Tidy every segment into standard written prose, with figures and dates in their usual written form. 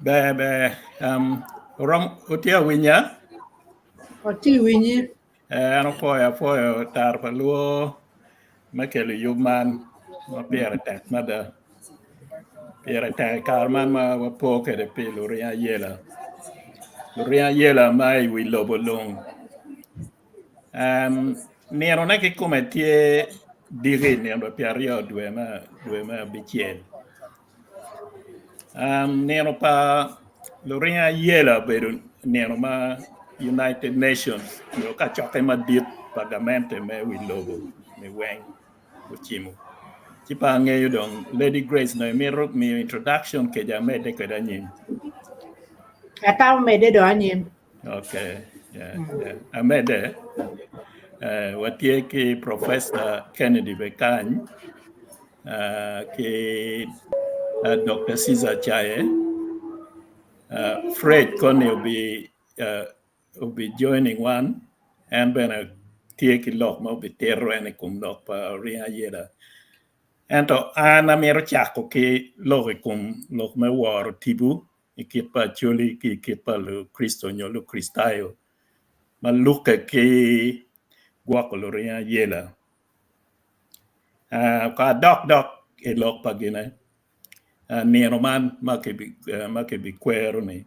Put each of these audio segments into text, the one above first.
Ber ber um, orom otye awinya? Watye winyi. Eh, an opwoyo apwoyo tar pa luo me kelo yub man ma pire tek mada. Pire tek i kare man ma wapo kwede pi luring ayela. Luring ayela ma i wi lobo lung. Um, ninone kikome tye diki nino 20 dwe me dwe me abicel. Um, nino pa luring ayela obedo nino ma United Nations nyo kacokke madit pa gamente me wi lobo ni weng ocimo. Ci pe angeyo dong Lady Grace nongo imito miyo introduction kec amedde kwede anyim. Atamo medde dong anyim. Okay, yeah, yeah. Amedde. Uh, watye ki Professor Kennedy Bekany uh, ki uh, Dr. Caesar Chaye. Uh, Fred Koni will be, uh, will be joining one. En bene tye ki lok ma obitito en i kom lok pa Oringo Ayela. Ento an amito cako ki lok i kom lok me woro tipo i kit pa Acholi ki i kit pa Lukricito nyo Lukricitayo ma lukke ki gwoko luringo ayela. Uh, ka adok dok i lok pa gine, uh, nino man ma kibikwero-ni,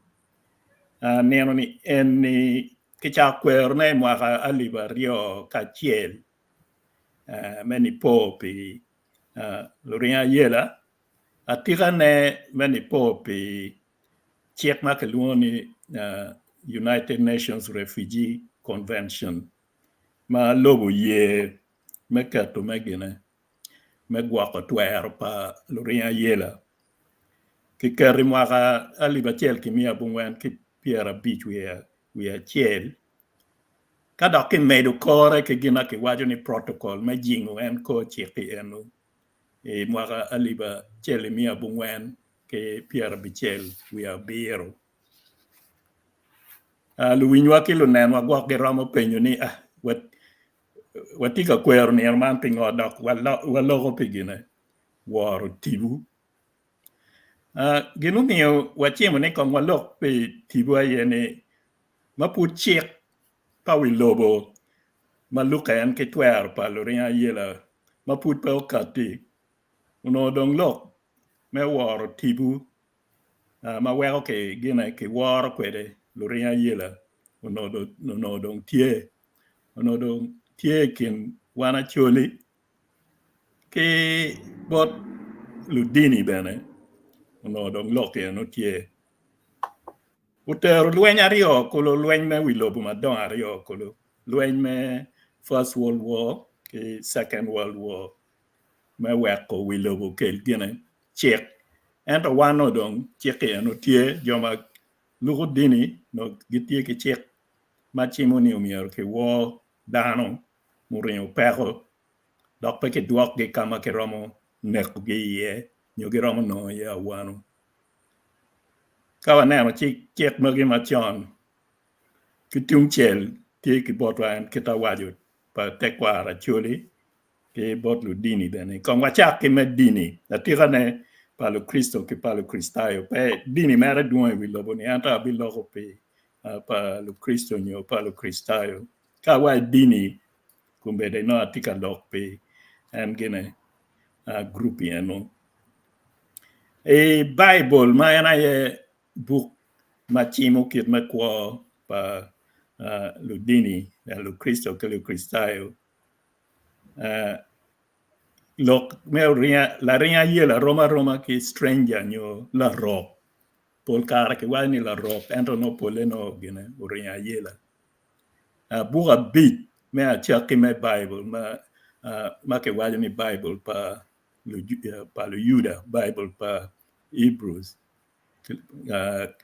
uh, nino-ni eni kicako kwerone i mwaka 2001 uh, me nipo pi uh, luringo ayela Atikane me nipo pi cik ma kilwongo ni United Nations Refugee Convention ma lobo ye me keto me gine me gwoko twero pa luring ayela kiketo i mwaka 1951 ka dok kimedo kore ki gin ma kiwaco ni protocol me jingo en kor cik-ki eno. I mwaka 1997. Luwinywa ki lunenwa gwok giromo penyo ni, ah, watye ka kwero nino man pingo dok waloko pi gine woro tipo? Gin mumiyo wacimo ni kong walok pi tipo aye ni ma pud cik pa wi lobo ma lukke en ki twero pa luring ayela ma pud pe okatti, onongo dong lok me woro tipo ma weko ki gine kiworo kwede luring ayela onongo dong tye, onongo dong tye i kin wan Acholi ki bot ludini bene onongo dong lok eno tye. Otero lweny aryo kulu, lweny me wi lobo madongo aryo kulu, lweny me First World War ki Second World War me weko wi lobo okel gine cik. Ento wan onongo dong cik-ki eno tye, jo ma luko dini onongo gitye ki cik ma cimo ni omyero kiwor dano muringo peko dok pe kidwokgi ka ma kiromo nekogi iye nyo giromo nongo iye awano. Ka waneno cik magi macon ki tungcel tye ki botwa en kit awaco pa tekwaro Acholi ki bot ludini bene. Kong wacak ki me dini atikane pa Lukricito ki pa Lukricitayo. Pe dini mere dwong i wi lobo-ni ento abiloko pi pa Lukricito nyo pa Lukricitayo. Ka awaco dini kombeddi nongo atye ka lok pi en gine gurup eno. I Baibul ma en aye buk ma cimo kit me kwo pa ludini, Lukricito ki Lukricitayo, lok me laring ayela rom aroma ki stranger nyo larok. Pol kare kiwaco ni larok ento nongo polle nongo gine oringo ayela. Buk abic me acakki me Baibul ma kiwaco ni Baibul pa pa Luyuda, Baibul pa Hebrews,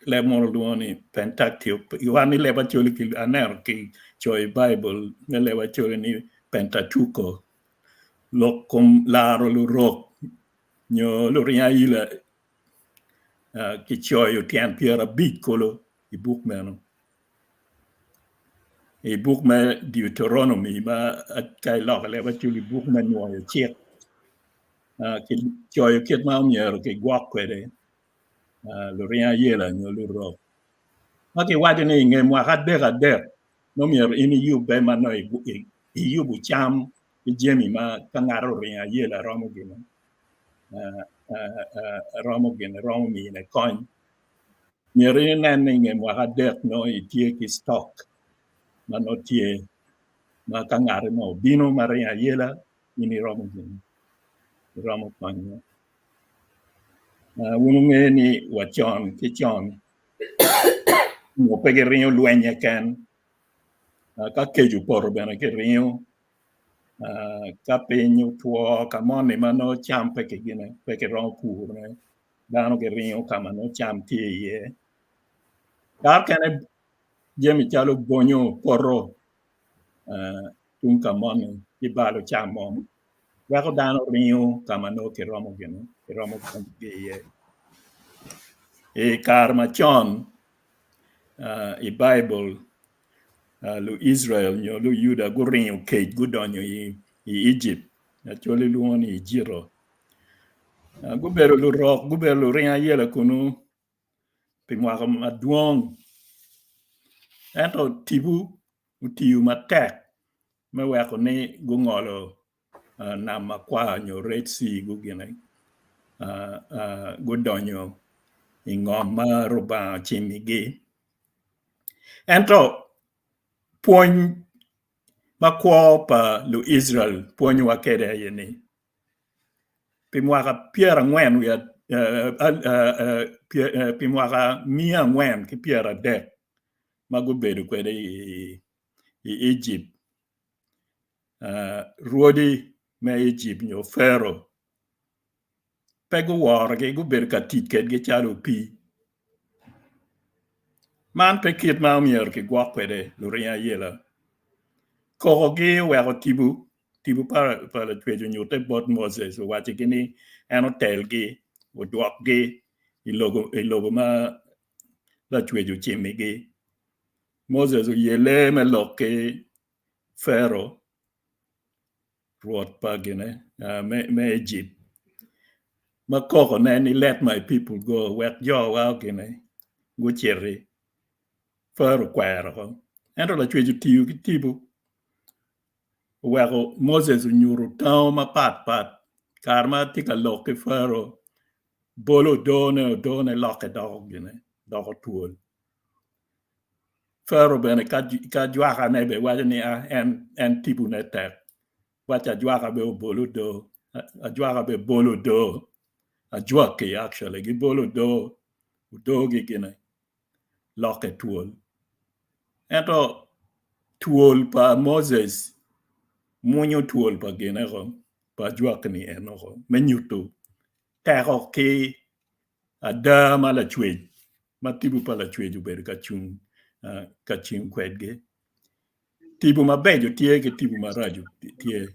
leb munu lwongo ni Pentateuch. Wan i leb Acholi aneno kicoyo i Baibul me leb Acholi ni Pentateuch, lok kom laro lurok nyo luring aila kicoyo tyen 50 kulu i buk meno. I buk me Deuteronomy ma ka iloko i leb Acholi buk me nwoyo cik kicoyo kit ma omyero kigwok kwede. Luringo ayela nyo lurok ma kiwaco ni i nge mwaka adek adek nongo myero in iyubbe ma nongo iyubo cam ki jami ma ka ngat oringo ayela romo gine romo gine romo mine kony. Myero in inen ni i nge mwaka adek nongo itye ki stock ma nongo tye ma ka ngati mo obino ma ringo ayela in iromo gine iromo konye. Wun wungeyo ni wa con ki con onongo pe giringo lweny keken ka kec opoto bene kiringo ka piny otwo ka moni ma nongo cam pe kiromo purone dano giringo ka ma nongo cam tye iye. Dok kene jami calo bonyo poto tung ka moni gibalo cam mo weko dano ringo ka ma nongo kiromo gine kiromo konyogi iye. I kare macon i Baibul Luicrael nyo Luyuda guringo kec gudonyo i Ejipt Acholi lwongo ni Ejito gubedo lurok gubedo luring ayela kunu pi mwaka madwong ento tipo otiyo matek me weko ni gungolo nam makwar nyo Red Sea gugine gudonyo i ngom ma Rubanga ocimigi. Ento pwony ma kwo pa Luicrael pwonyowa kwede aye ni pi mwaka pyerangwen pi mwaka miya angwen ki pyeradek ma gubedo kwede i Ejipt, rwodi me Ejipt nyo Pharaoh pe guworogi gubedo ka tic kwedgi calo opii. Man pe kit ma omyero kigwok kwede luring ayela. Kokogi oweko tipo tipo pa Lacwec onyutte bot Moses owaccigi ni en otelgi odwokgi i lobo ma Lacwec ocimigi. Moses oyelle me lok ki Pharaoh rwot pa gine me Ejipt ma kokone ni let my people go wek jowa gine guciti. Pharaoh okwero oko ento Lacwec otiyo ki tipo oweko Moses onyuto tango mapat pat kare ma tye ka lok ki Pharaoh bolo odone odone lokke doko gine doko twol. Pharaoh bene ka ajwakane bene waco ni en tipone tek waci ajwaka bene obol odo ajwaka bene bolo odo ajwaki actually gibolo odo odogi gine lokke twol. Ento twol pa Moses mwonyo twol pa gineko pa ajwaki-ni enoko me nyuto teko ki ada ma Lacwec ma tipo pa Lacwec obedo ka cung ka cing kwedgi. Tipo mabeco tye ki tipo maraco tye.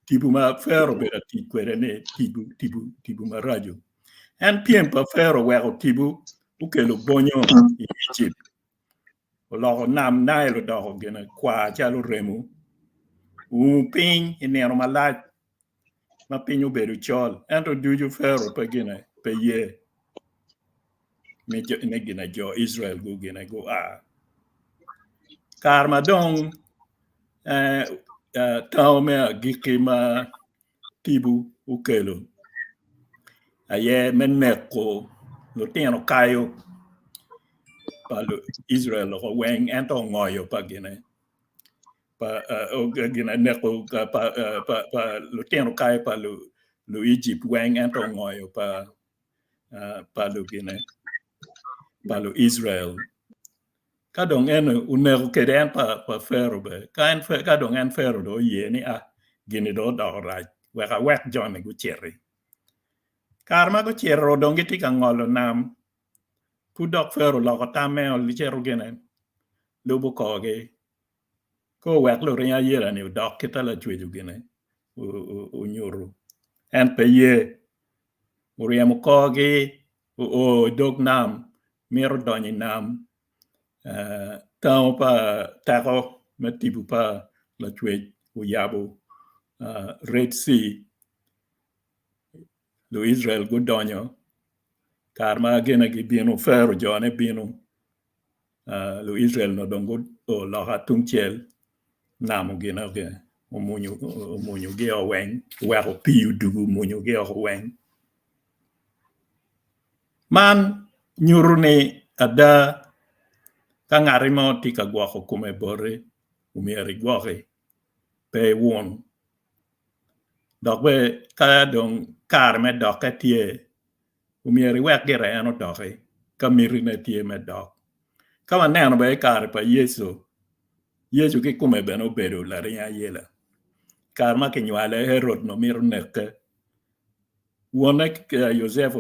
Tipo ma Pharaoh obedo ka tic kwede-ni tipo maraco. En pyem pa Pharaoh oweko tipo okelo bonyo i Ejipt oloko nam Nile odoko gine kwar calo remo oumo piny i nino malac ma piny obedo col ento ducu Pharaoh pe gine pe ye ni gine jo Icrael gugine gua. Kare ma dong tango me agikki ma tipo okelo aye me neko lutino kayo pa Luicrael woko weng ento ongoyo pa gine gine neko pa lutino kayo pa Luejipt weng ento ongoyo pa pa lugine pa Luicrael. Ka dong en oneko kwede en pa Pharaoh bene ka dong en Pharaoh dong oye ni a gini dong odoko rac wek awek joni guciti. Kare ma gucito dong gitye ka ngolo nam pud dok Pharaoh oloko tamme ocito gine lubo korgi ka owek luring ayela-ni odok kit ma Lacwec ogine onyuto en pe ye oryemo korgi oo i dog nam mito donyo i nam tango pa teko me tipo pa Lacwec oyabo Red Sea Luicrael gudonyo. Kare ma gine gibino, Fero jone bino, Luicrael onongo dong guo loka tungcel namo gine omunyogi weng, oweko pii odugo omunyogi woko weng. Man nyuto ni ada ka ngati mo tye ka gwoko kome boti myero igwoki pe iwun dok bene ka dong kare me dokke tye myero iwek gire en odoki ka mitine tye me dok. Ka waneno bene i kare pa Yecu, Yecu kikome bene obedo laring ayela i kare ma kinywale Herod onongo mito neke Wonne Yucepu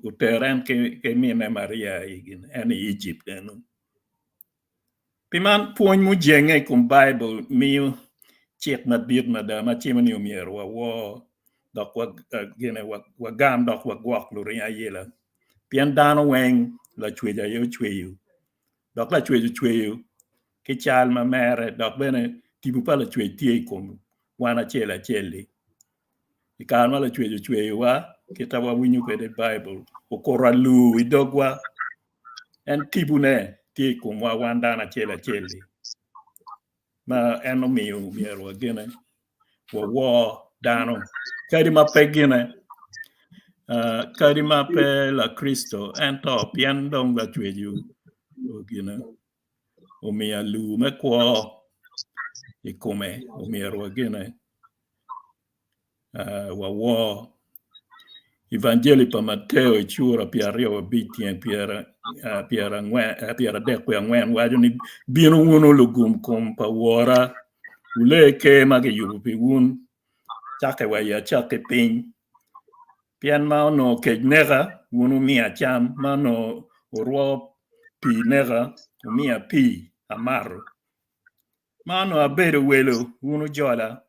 otere en ki minne Maria en i Ejipt eno. Pi man pwony mujenge i kom Baibul miyo cik madit mada ma cimo ni omyero wawor dok wagam dok wagwok luring ayela pien dano weng Lacwec aye ocweyo dok Lacwec ocweyo ki cal ma mere dok bene tipo pa Lacwec tye i kom wan acel acel-li. I kare ma Lacwec ocweyowa, kit ma wawinyo kwede i Baibul, okuto alur i dogwa, en tipone tye i komwa wan dano acel acel-li ma en omiyo myero wagene wawor dano kadi ma pe gine kadi ma pe Lakricito ento pien dong Lacwec ogine omiyo alur me kwo i kome omyero wagene wawor. Evanjeli pa Mateo i cura 25 tyeng 34 waco ni bino wunu lugum kom pa wora wule ker ma giyubo pi wun cakke wa i acakki piny pien ma onongo kec neka wun wumiya cam ma onongo wurwo pii neka wumiya pii amato ma onongo abedo welo wun wujola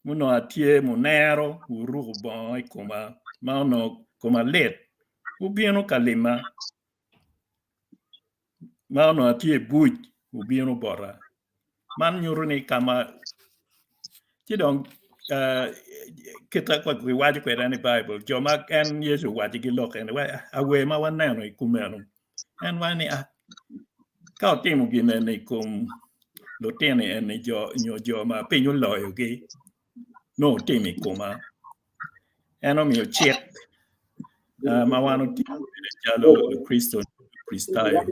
Onongo atye munero, wuruko bongo i koma, ma onongo koma lit, wubino ka lima, ma onongo atye i buc, wubino bota. Man nyuto ni ka ma ci dong kit ma kiwaco kwede ni Baibul, jo ma en Yecu owacigi lok eni, awer ma waneno i kumeno En waco ni, Ka wutimo gin eni i kom lutino eni nyo jo ma piny oloyogi, nongo wutimo i koma. En omiyo cik ma wan otiyo kwede calo Lukricitayo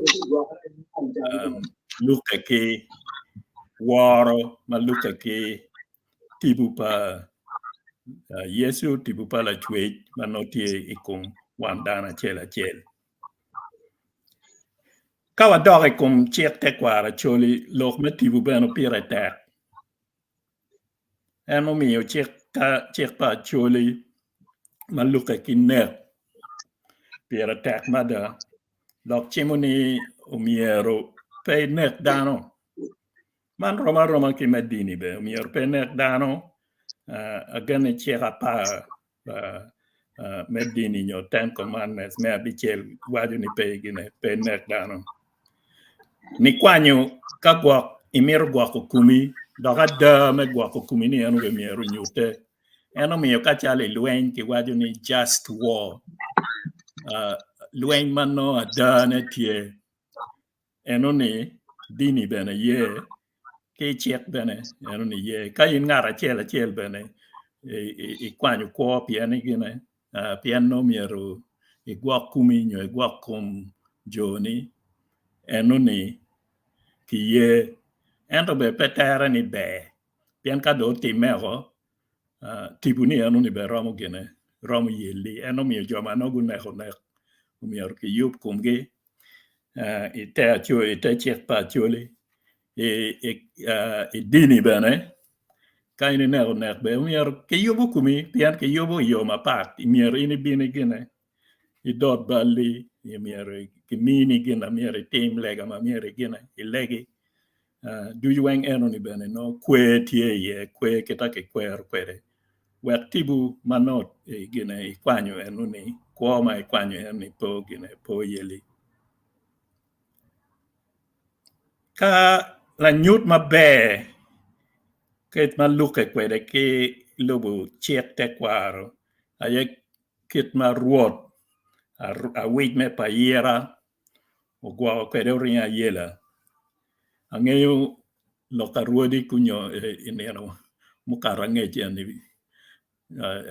lukke ki woro ma lukke ki tipo pa Yecu, tipo pa Lacwec ma nongo tye i kom wan dano acel acel. Ka wadok i kom cik tekwaro Acholi, lok me tipo bene pire tek. En omiyo cik pa Acholi ma lukke ki nek pire tek mada dok cimo ni omyero pe inek dano. Man rom aroma ki me dini bene omyero pe inek dano agene cik apar me dini nyo Ten Commandments me abicel waco ni pe gine pe inek dano. Nikwanyo ka gwok imito gwoko komi dok ada me gwoko komi ni en myero onyute. En omiyo ka calo i lweny kiwaco ni just war lweny ma nongo adane tye. Enoni dini bene ye ki cik bene enoni ye. Ka in ngat acel acel bene ikwanyo kwo pien ni gine pien nongo myero igwok komi nyo igwok kom joni enoni kiye ento bene pe tere ni ber pien ka dong otimme woko tiponi enoni bene romo gine romo yeli en omiyo jo ma nongo guneko nek myero kiyub komgi i te cik pa Acholi i dini bene ka in ineko nek bene myero kiyubo komi pien kiyubo i yo mapat myero in ibin gine idot balli myero kimini gin ma myero itim lega ma myero igine ilegi ducu weng enoni bene nongo kwer tye iye kwer kit ma kikwero kwede wek tipo ma nongo gine ikwanyo enoni kwo ma ikwanyo enoni pe gine pe oyeli. Ka lanyut maber kit ma lukke kwede ki lubo cik tekwaro aye kit ma Rwot. Awic me Payira ogwoko kwede oringo ayela. Angeyo lok arwodi kunyo i nino mukato angec eni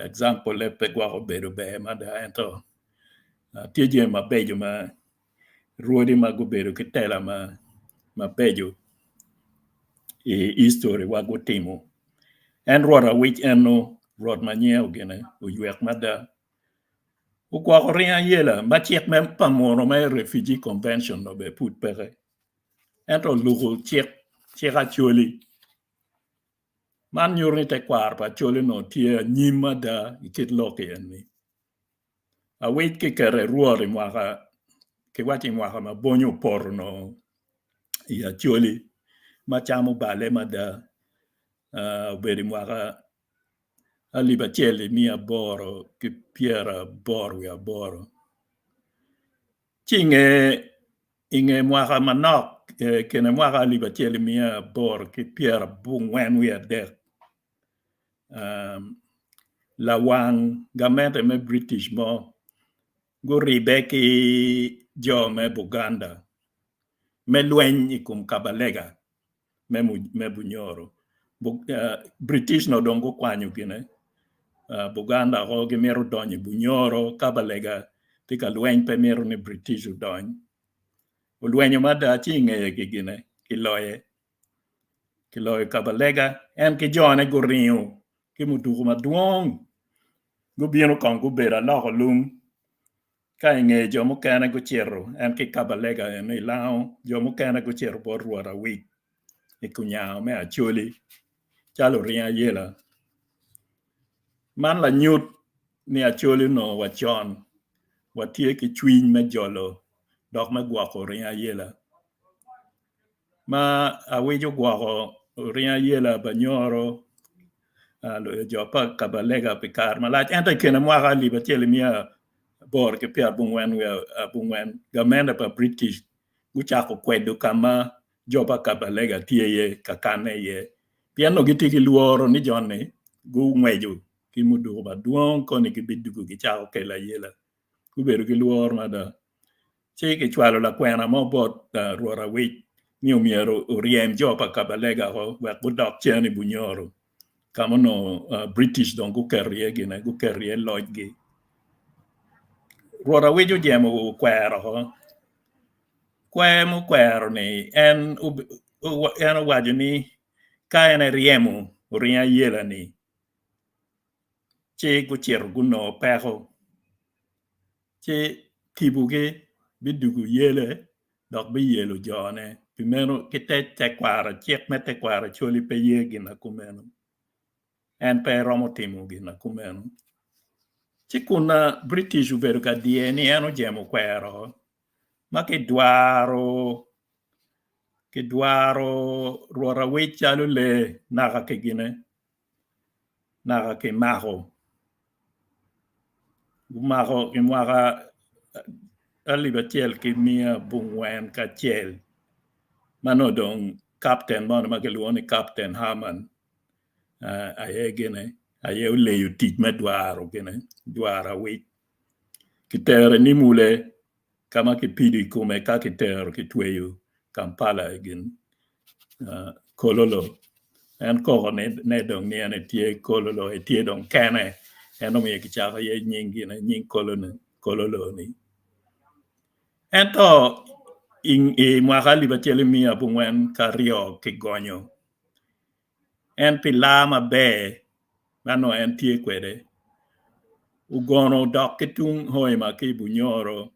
example-le pe gwok obedo ber mada ento tye jami mabeco ma rwodi ma gubedo ki tela mabeco i history wa gutimo. En Rwot Awic eno Rwot ma nyinge ogine oywek mada ogwoko ringo ayela ma cik pa muno me refugee convention bene pud peke ento oluko cik cik Acholi man nyuto ni tekwaro pa Acholi onongo tye anyim mada i kit lok eni. Awic kiketo i rwot i mwaka kiwaco i mwaka ma bonyo opoto onongo i Acholi ma cam obale mada obedo i mwaka alip acel 1888 ci i nge mwaka manok i kine mwaka 1843 lawang gamente me British mo guribbe ki jo me Buganda me lweny i kom Kabalega me Bunyoro. British onongo dong gukwanyo gine Buganda woko gimito donyo i Bunyoro Kabalega tye ka lweny pe mito ni British odony olwenyo mada ci i ngeye gine kiloye. Kiloyo Kabalega en ki jone guringo ki muduku madwong gubino kong gubedo aloko lum ka i nge jo mukene gucito en ki Kabalega eno i lango jo mukene gucito bot Rwot Awic i kunyango me Acholi calo oringo ayela. Man lanyut ni Acholi onongo wacon watye ki cwiny me jolo dok me gwoko oringo ayela. Ma Awic ogwoko oringo ayela Banyoro jo pa Kabalega pi kare malac ento i kine mwaka 1894 gamente pa British gucako kwedo ka ma jo pa Kabalega tye iye ka kanne iye pien onongo gitye ki lworo ni jo-ni gungweco ki muduku madwong koni gibidwogo gicako kelo ayela gubedo ki lworo mada. Ci kicwalo lakwena mo bot Rwot Awic ni omyero oryem jo pa Kabalega woko wek gudok cen i Bunyoro ka ma onongo British dong guketo iye gine, guketo iye locgi. Rwot Awic ojemo okwero woko. Kwer mukwero-ni en owaco ni ka en eryemo oringo ayela-ni ci gucito gunongo peko. Ci tibogi bidwogo yele dok biyelo jone. Pi meno, ki te tekwaro, cik me tekwaro Acholi pe ye gin ma kumeno. En pe romo timo gin ma kumeno. Ci kun British obedo ka diye ni en ojemo kwero ma kidwaro kidwaro Rwot Awic calo lee naka ki gine. naka kimako gumako i mwaka 1941 ma nongo dong kapten moni ma kilwongo ni kapten Herman aye gine aye oleyo tic me dwaro gine dwaro awic kitero i Nimule ka ma kipido i kome ka kitero kitweyo Kampala i gin Kololo en koko ne dong ni en etye Kololo etye dong kene en omiyo kicako iye nying gine nying Kololo-ni ento i mwaka 1942 kigonyo en pi laa maber ma nongo en tye kwede ogono odok ki tung Hoima ki i Bunyoro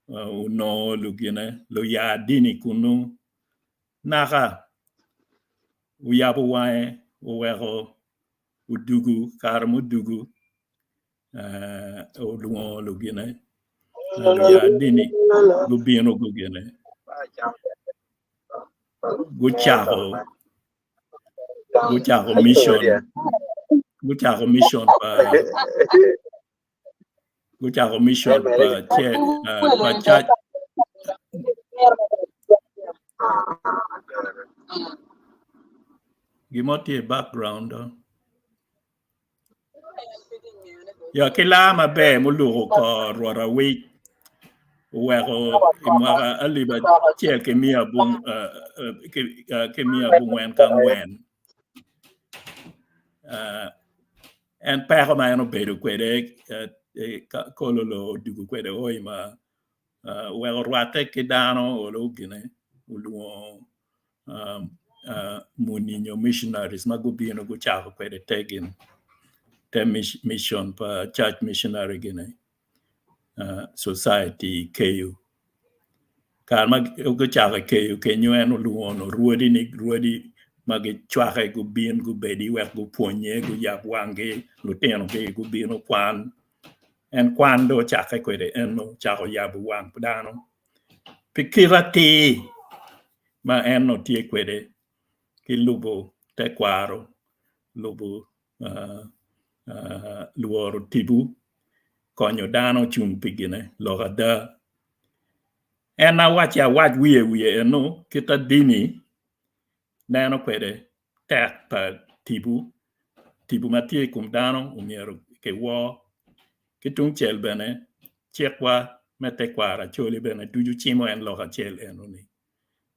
onongo lugine luya dini kunu naka oyabo wange oweko odugu kare mudugu olwongo lugine luya dini gubino gugine gucako gucako mission gucako mission pa gucako mission pa ce pa church gin mo tye i background. Ya ki laa maber muluko kor Rwot Awic oweko i mwaka alip acel ki miya abongwen ki angwen en peko ma en obedo kwede Kololo odwogo kwede Hoima oweko orwatte ki dano olo gine olwongo muni nyo missionaries ma gubino gucako kwede te gin te mission pa church missionary gini society i Keyo. Kare ma gucako i Keyo kenyo en olwongo rwodi ni rwodi ma gicwake gubin gubedi wek gupwonye guyab wanggi lutinogi gubin okwan en kwan dong ocakke kwede eno ocako yabo wang dano pi kit atir ma en onongo tye kwede ki lubo tekwaro, lubo lworo tipo, konyo dano cung pi gine lok ada. En awacci awac wiye wiye eno kit ma dini neno kwede tek pa tipo, tipo ma tye i kom dano omyero kiwor ki tungcel bene cikwa me tekwaro Acholi bene ducu cimo en lok acel enoni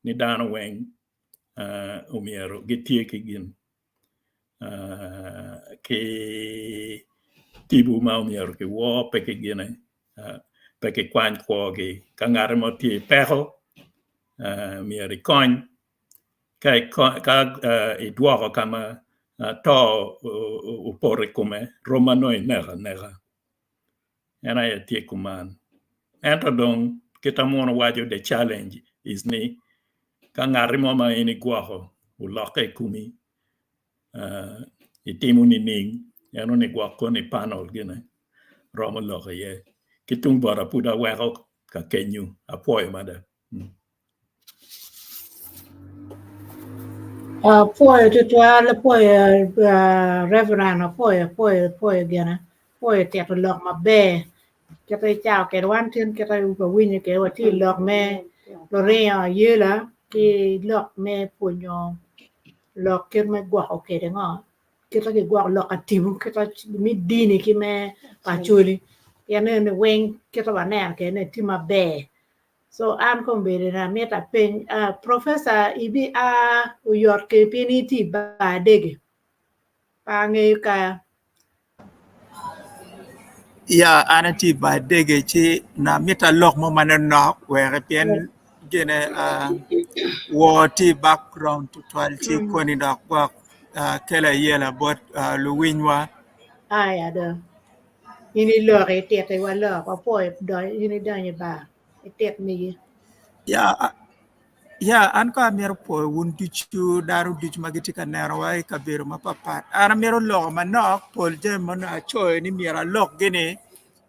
ni dano weng omyero gitye ki gin ki tipo ma omyero kiwor pe ki gine pe kikwany kwogi ka ngat mo tye i peko myero ikony Ka idwoko ka ma to opoto i kome rom ma nongo ineko aneka en aye tye kuman ento dong kit ma muno waco the challenge is ni ka ngati mo ma in igwoko olokke i komi itimo nining eno ni gwok kono i panel gine romo lok iye ki tung bota pud aweko ka kenyo apwoyo mada. Apwoyo tutwal apwoyo Reverend apwoyo apwoyo apwoyo gine apwoyo tito lok maber kit ma icako kwede wan tin kit ma wawinyo kwede watye i lok me luringo ayela ki lok me pwonyo lok kit me gwoko kwede ngo kit ma kigwoko lok tipo kit me dini ki me acholi pien eni weng kit ma waneno kwede ni tye maber. So an kombeddi ni amito apeny uh, professor ibi a oyot ki pien in itye i bar dege pe angeyo ka Ya an atye i bar dege ci na mito alok mo manonok wek pien gine uh, wor tye i background tutwal ci koni dok gwok uh, kelo ayela bot uh, luwinywa. Aya do. In iloko ititiwa lok wapwoyo in idonyo i bar itit migi. Ya, ya an ko amito pwoyo wun ducu dano ducu ma gitye ka nenowa i kabedo mapapat. An amito loko manok pol jami ma onongo acoyo ni myero alok gini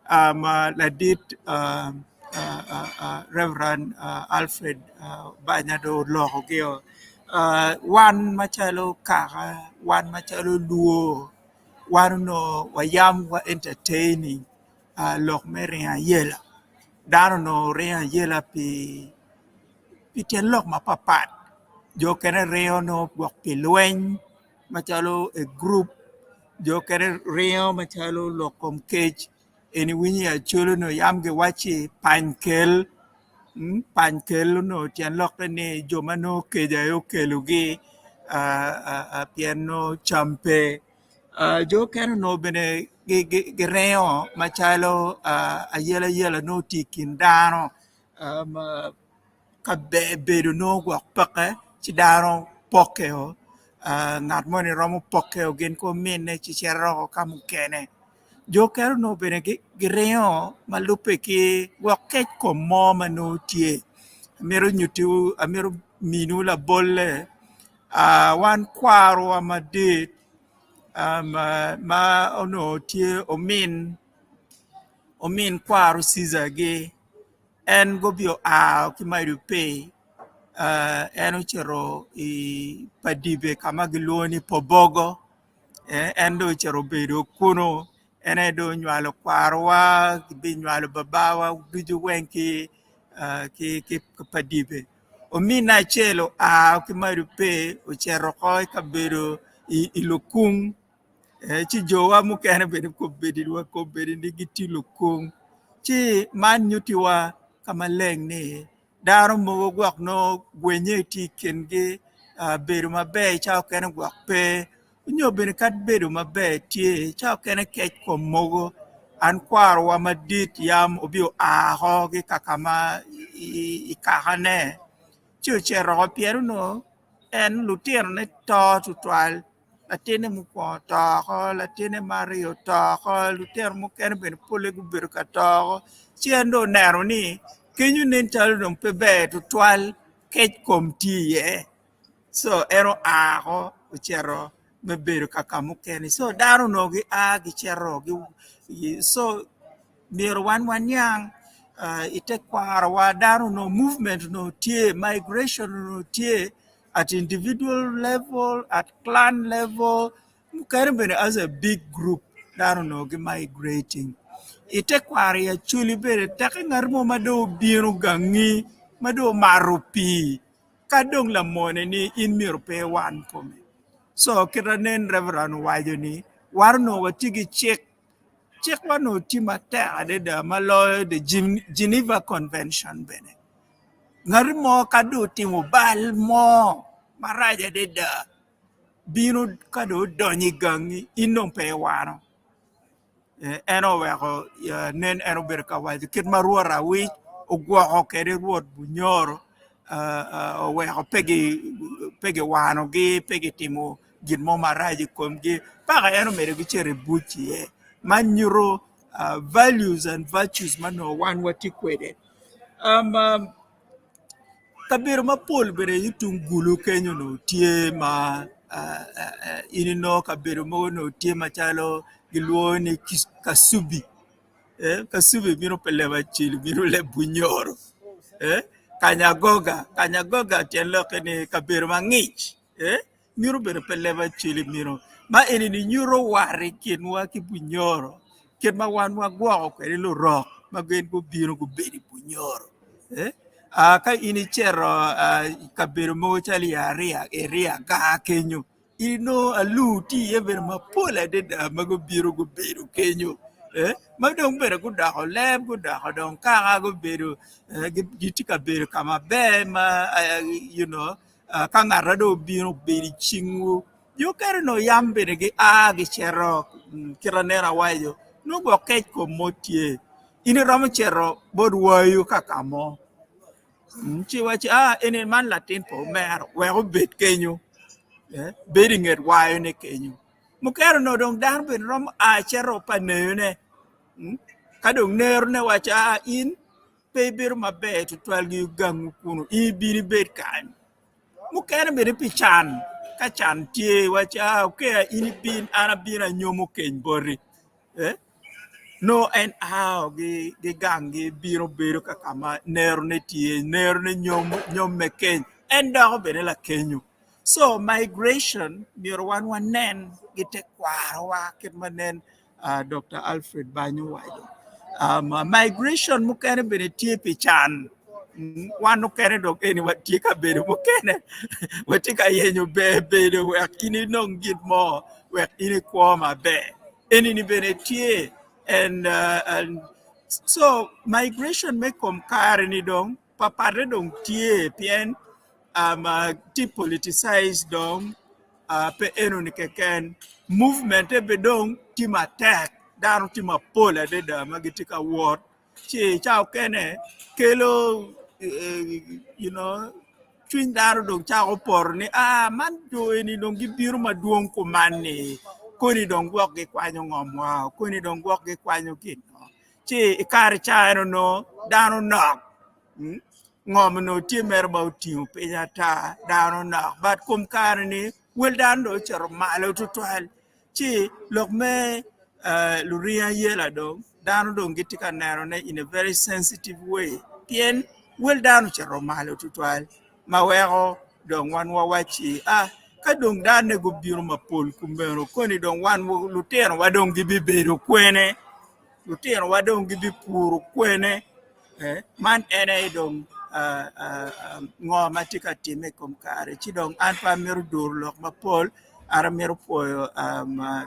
um, ladit uh, uh, uh, uh, Reverend uh, Alfred uh, Banya dong olokogio. Uh, wan macalo kaka, wan macalo luo, wan onongo wayam wa entertaining lok me ringo ayela dano onongo ringo ayela pi tyen lok mapapat jo okene ringo nongo gwok pi lweny macalo a gurup jo okene ringo macalo lok kom kec eni iwinyo i Acholi onongo yam giwacci pany kel pany kel onongo tyen lokke ni jo ma nongo kec aye okelogi pien nongo cam pe jo okene onongo bene giringo macalo ayelayela nongo tye i kin dano ka ber bedo nongo gwok peke ci dano pokkeo ngat moni romo pokkeo gin ki ominne ci cito woko ka mukene. Jo okene onongo bene giringo ma lubbe ki gwok kec kom mo ma nongo tye amito nyutiwu amito miniwu labolle wan kwarowa madit ma onongo tye omin omin kwaro Cizagi en gubi oa ki Mado Pei en ocito i Padibe ka ma gilwongo ni Pobogo. En dong ocito obedo kunu en aye dong onywalo kwarowa gibinywalo babawa ducu weng ki padibe ominne acel oa ki Madope ocito oko i kabedo i Lukung. Eh, ci jowa mukene bene kobedi wa kobedi ni gitye lukung. Ci man nyutiwa ka maleng ni dano mogo gwok nongo gwenye tye i kingi, ah, bedo maber ca okene gwok pe, nyo bene kadi bedo maber tye ca okene kec kom mogo. An kwarowa madit yam obi oa oko ki kaka ma i kakane ci ocito oko pien onongo en lutinone to tutwal. Latinne mukwongo oto oko, latinne me aryo oto oko, lutino mukene bene polle gubedo ka to oko ci en dong oneno ni kenyo nen calo dong pe ber tutwal kec kom tye iye co en oa oko ocito me bedo ka ka mukene co dano onongo gia gicito co myero wan waniang i tekwarowa dano onongo movement onongo tye migration onongo tye at individual level, at clan level, mukene bene as a big group dano onongo gi migrating. I tekwaro i Acholi bene teke ngat mo ma dong obino gangi ma dong omato pii ka dong lamone ni in myero pe iwan kome. So kit ma nen Reverend owaco ni wan onongo watye ki cik, cikwa onongo tye matek adada ma loyo the Geneva Convention bene. Ngat mo ka dong otimo bal mo marac adada bino ka dong odonyo i gangi in dong pe iwano en oweko nen en obedo ka waco kit ma Rwot Awic ogwoko kwede Rwot Bunyoro oweko pe giwanogi pe gitimo gin mo marac i komgi paka en omedo ki cito i buc iye man nyuto values and virtues ma nongo wan watye kwede. Kabedo mapol bene i tung gulu kenyo onongo tye ma in inongo kabedo mogo onongo tye macalo gilwongo ni Kacubi, Kacubi bino pi leb Acholi bino leb Bunyoro, Kanyagoga, Kanyagoga tyen lokke ni kabedo mangic. Myero obedo pe leb aceli myero ma eni-ni nyuto war i kinwa ki Bunyoro kit ma wan wagwoko kwede lurok ma gin gubino gubedo i Bunyoro. Ka in icito i kabedo mogo calo i Aria gar kenyo inongo alur tye iye bene mapol adada ma gubino gubedo kenyo ma dong bene gudoko leb gudoko dong kaka gubedo gitye ka bedo ka maber ma you know Ka ngat ma dong obino obedo i cingwu, jo okene onongo yam bene gia gicito kit ma nene awaco nongo gwok kec kom mo tye in iromo cito bot wayo ka ka mo ci iwaci eni man latin pa omera wek obed kenyo bedo i nget wayone kenyo mukene onongo dong dano bene romo a cito pa neyone ka dong nerone waco in Pe ibedo maber tutwal ki gangwu kunu, in ibino ibed kany. Mukene bene pi can, ka can tye iwaci aa okeya in ibin an abino anyomo keny boti. Eh? Nongo en ao ki ganggi bino bedo ka ka ma nerone tye, nerone nyomme keny, en doko bene lakenyo. So migration myero wan wanen ki tekwarowa kit ma nen Dokta Alfred Banyo owaco. Migration mukene bene tye pi can. Wan mukene dong eni watye ka bedo mukene watye ka yenyo ber bedo wek in inong gin mo wek in ikwo maber. Eni-ni bene tye and so migration me kom kare-ni dong papatte dong tye pien tye politicized dong pe enoni keken movement-te bene dong tye matek dano tye mapol adada ma gitye ka wot ci ca okene kelo you know cwiny dano dong cako poto ni aa man jo eni dong gibino madwong kuman-ni koni dong gwok gikwanyo ngomwa koni dong gwok gikwanyo gin ci i kare ca en onongo dano nok Ngom onongo tye mere ma otingo piny ata dano nok but kom kare-ni wel dano dong ocito malo tutwal ci lok me luring ayela dong dano dong gitye ka nenone in a very sensitive way pien wel dano ocito malo tutwal ma weko dong wan wawacci ka dong danne gubino mapol kumeno koni dong wan lutinowa dong gibibedo kwene lutinowa dong gibipuro kwene. Man en aye dong ngo ma tye ka timme i kom kare ci dong an pe amito duro lok mapol. An amito pwoyo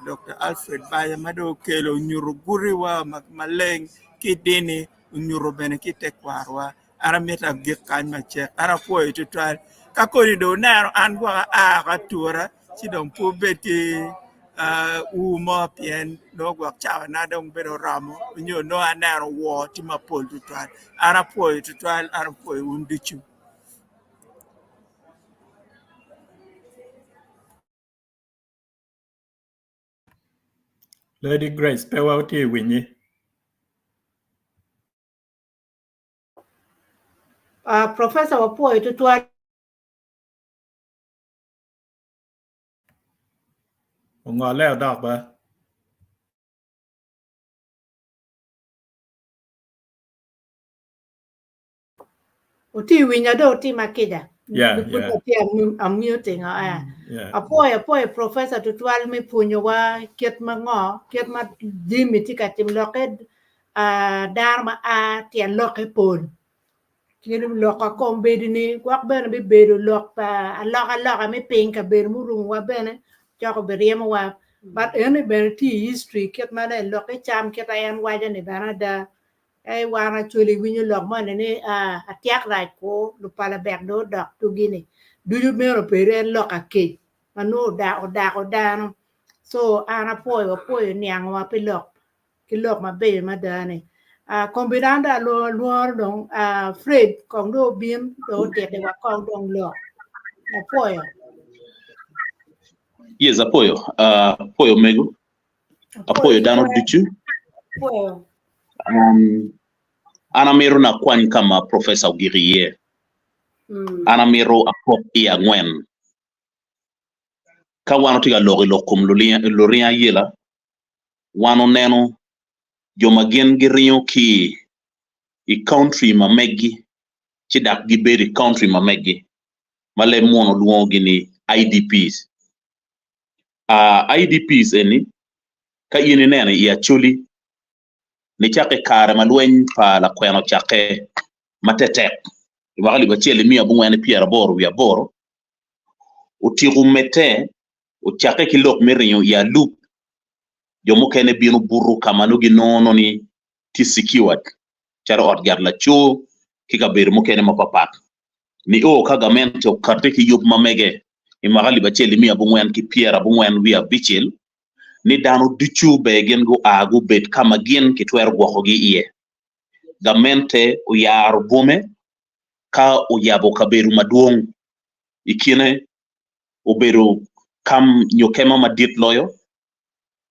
Dokta Alfred Baya ma dong okelo onyuto gutiwa maleng ki i dini onyuto bene ki i tekwarowa. An amito agik kany macek. An apwoyo tutwal. Ka koni dong wuneno an gwok aa woko atura ci dong pe wubed ki ur mo pien nongo gwok cawana dong bedo oromo nyo nongo aneno wor tye mapol tutwal. An apwoyo tutwal, an apwoyo wun ducu. Lady Grace pe watye ka winyi. Uh, Professor wapwoyo tutwal. Ongole odok ba. Oti winya do otima kica. Yeah, Pud yeah. atye amuting eh. Yeah. Apwoyo apwoyo professor tutwal me pwonyowa kit ma ngo kit ma jami tye ka timo lokke ah, dano ma a tyen lokke pol. Kit lok a kom bedo ni gwok bene bibedo lok pa alokaloka me piny kabedo murumowa bene coko biryemowa. But eni bene tye i history kit ma ne lokke cam kit ma en waco ni bene ada Ka i wan Acholi iwinyo lok moni ni atyak rac ku lupala bek dong odok tugi ni ducu meno obedo en lok akec ma nongo odako dano so an apwoyo apwoyo niango wa pi lok ki lok mabeco mada ni kombeddi an dong alworo dong Fred kong dong obin dong otiti wa kong dong lok apwoyo. Yes, apwoyo. Apwoyo omego. Apwoyo dano ducu. Apwoyo. Um, an amito nakwany ka ma professor ogik iye. Mm. An amito apok i angwen. Ka wan otye ka lok i lok kom luringo ayela, wan oneno jo ma gin giringo ki i country ma meggi ci dok gibedo i country ma meggi ma leb muno lwongogi ni IDPs. Uh, IDPs eni ka in ineno i Acholi nicakke i kare ma lweny pa lakwena ocakke matetek i mwaka alip acel miya abongwen ki pyeraboro wiye aboro, otyeko medde ocakke ki lok me ringo i alup, jo mukene bino buto ka ma nongo ginongo ni tye secured calo ot gat laco ki kabedo mukene mapapat nio ka gamente okati ki yub ma mege i mwaka alip acel miya abongwen ki pyerabongwen wiye abicel ni dano ducu ber gin gua gubed ka ma gin kitwero gwokogi iye. Gamente oyaro bwome ka oyabo kabedo madwong i kine obedo kam nyo kema madit loyo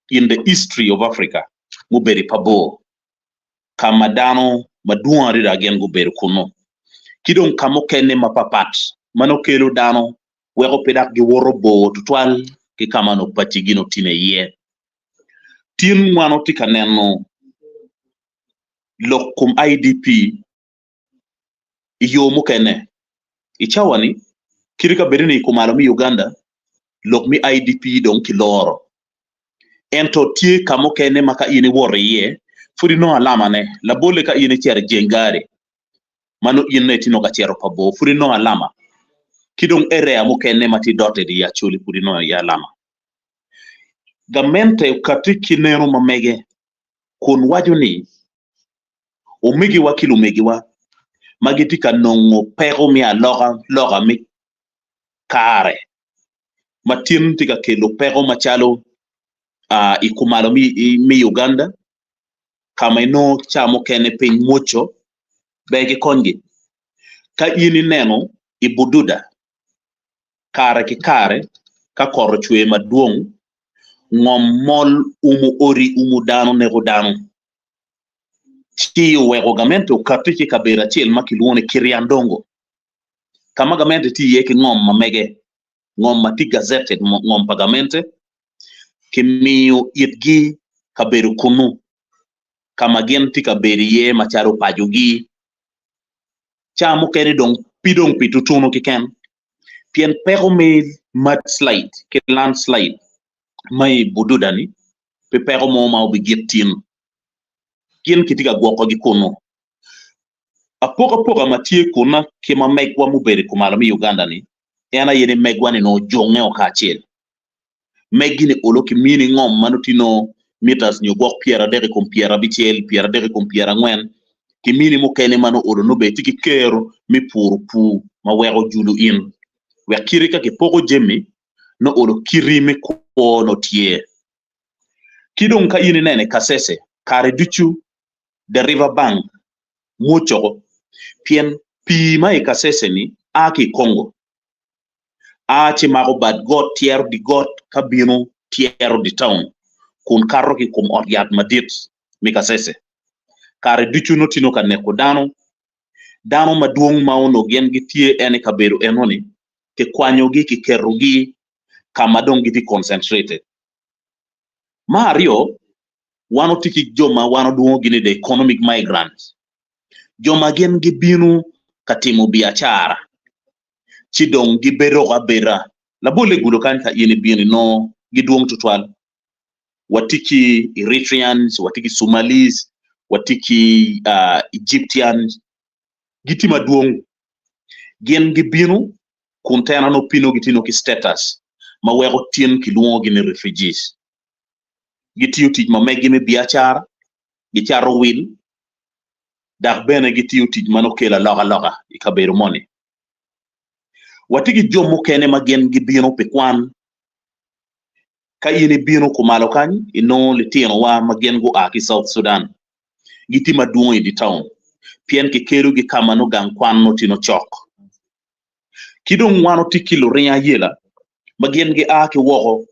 in the history of Africa mubedo i Pabor ka ma dano madwong adada gin gubedo kunu ki dong ka mukene mapapat ma nongo kelo dano weko pe dok giwoto bor tutwal ki ka ma onongo pacigi onongo tine iye. Tin wan watye ka neno lok kom IDP i yo mukene. I cawa-ni, kit ka bed ni i kumalo me Uganda, lok me IDP dong kiloro. Ento tye ka mukene ma ka in iwoto iye, pud inongo alamane. Labolle ka in icito i Jengari, ma nongo in itye nongo ka cito pa bor, pud inongo alama. Ki dong area mukene ma tye dotted i Acholi pud inongo iye alama. Gamente okati ki neno ma mege kun waco ni omegiwa ki lumegiwa ma gitye ka nongo peko me alokaloka me kare ma tin tye ka kelo peko macalo i kumalo me Uganda ka ma inongo ca mukene piny mwoco ber gikonygi. Ka in ineno i Bududa kare ki kare ka kot ocwer madwong ngom mol umo odi umo dano neko dano ci oweko gamente okati ki i kabedo acel ma kilwongo ni Kiryandongo ka ma gamente tye iye ki ngom ma mege ngom ma tye gazetted ngom pa gamente kimiyo itgi kabedo kunu ka ma gin tye ka bedo iye macalo pacogi. Ca mukene dong pi dong pi tutunu keken pien peko me mudslide ki landslide ma i Bududa-ni pe peko mo ma obigik tin. Gin kitye ka gwokogi kunu. Apokapoka ma tye kuna ki ma megwa mubedo i kumalo me Uganda-ni en aye ni megwa-ni nongo ojonge o kacel. Megi-ni olo kimini ngom ma nongo tye nongo meters nyo gwok 30 i kom 50, 30 i kom 40, kimini mukene ma nongo olo nongo bene tye ki kero me puro pur ma weko julo in. Wek kite ka kipoko jami nongo olo kiti me kwo nongo tye. Ki dong ka in ineno i Kasese, kare ducu the river bank mwocoko pien pii ma i Kasese-ni a ki i Congo. A ci mako bad got tyero di got ka bino tyero di taun kun kato ki i kom ot yat madit me Kasese. Kare ducu nongo tye ka neko dano. Dano madwong ma onongo gin gitye en i kabedo enoni kikwanyogi kiketogi ka ma dong gitye concentrated. Me aryo, wan watye ki jo ma wan walwongogi ni the economic migrants, jo ma gin gibino ka timo biacara ci dong gibedo abeda. Labolle i gudo kany ka in ibino inongo gidwong tutwal. Watye ki Eritreans, watye ki Somalis, watye ki Egyptians, gitye madwong. Gin gibino kun tena nongo pino gitye nongo ki status ma weko tin kilwongogi ni refugees. Gitiyo tic ma megi me biacara, gicato wil, dok bene gitiyo tic ma nongo kelo alokaloka i kabedo moni. Watye ki jo mukene ma gin gibino pi kwan. Ka in ibino kumalo kany, inongo litinowa ma gin gua ki South Sudan gitye madwong i dye taun pien kikelogi ka ma nongo gang kwan nongo tye nongo cok. Ki dong wan watye ki luring ayela ma gin gia ki woko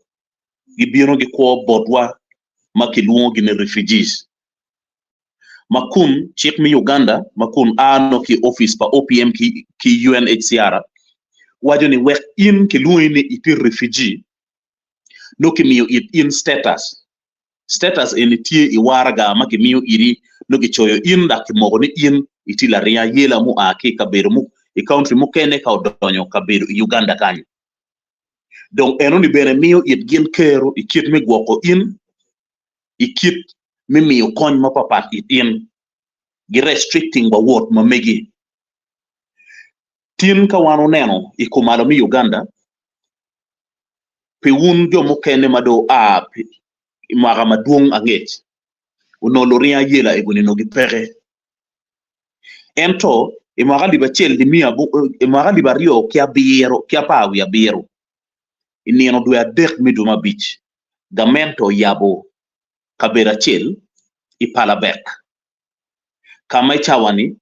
gibino gikwo botwa ma kilwongogi ni refugees ma kun cik me Uganda ma kun a nongo ki i opic pa OPM ki UNHCR waco ni wek in kilwongi ni itye refugee nongo kimiyo it in status. Status eni tye i waraga ma kimiyo iri nongo kicoyo in dok kimoko ni in itye laring ayela mua ki i kabedo i country mukene ka odonyo kabedo i Uganda kany. Dong enoni bene miyo it gin kero i kit me gwoko in, i kit me miyo kony mapapat it in, gi restricting wa wot ma megi. Tin ka wan oneno i kumalo me Uganda, pi wun jo mukene ma dong oa i mwaka madwong angec, onongo luring ayela egoni onongo gipeke. Ento i mwaka alip acel i mwaka 2017, i nino dwe adek me dwe me abic, gamente oyabo kabedo acel i Palabek, ka ma i cawa-ni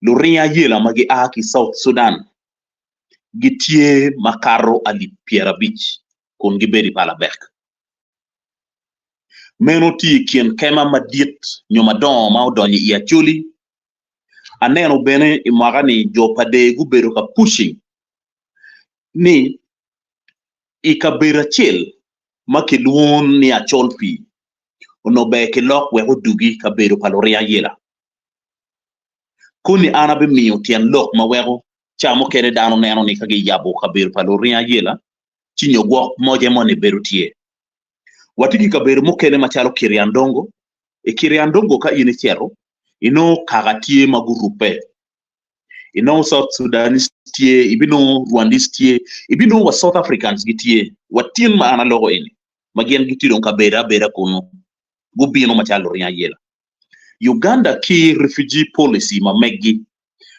luring ayela ma gia ki i South Sudan gitye makato alip 50 kun gibedo i Palabek. Meno tye i kin kema madit nyo madongo ma odonyo i Acholi. Aneno bene i mwaka-ni jo pa Dee gubedo ka pushing ni i kabedo acel ma kilwongo ni Achol Pii onongo ber kilok wek odugi kabedo pa luring ayela. Koni an abimiyo tyen lok ma weko ca mukene dano neno ni ka giyabo kabedo pa luring ayela ci nyo gwok moje moni bedo tye. Watye ki kabedo mukene macalo Kiryandongo. I Kiryandongo ka in icito, inongo kaka tye ma gurubbe. Inongo South Sudanese tye, ibinongo Rwandese tye, ibinongo wa South Africans gitye, wa tin ma an aloko eni, ma gin gitye dong kabedo abeda kunu, gubino macalo luring ayela. Uganda ki refugee policy ma meggi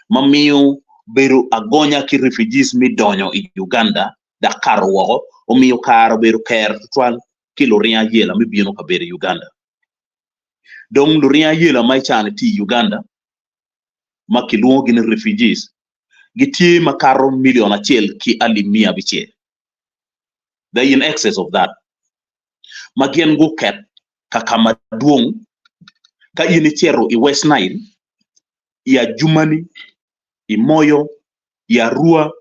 ma miyo bedo agonya ki refugees me donyo i Uganda dok kato woko omiyo kare obedo ker tutwal ki luring ayela me bino ka bedo i Uganda. Dong luring ayela ma i cani tye i Uganda ma kilwongogi ni refugees gitye makato milion acel ki alip 600. They in excess of that. Ma gin guket ka ka madwong ka in icito i West Nile, i Adjumani, i Moyo, i Arua,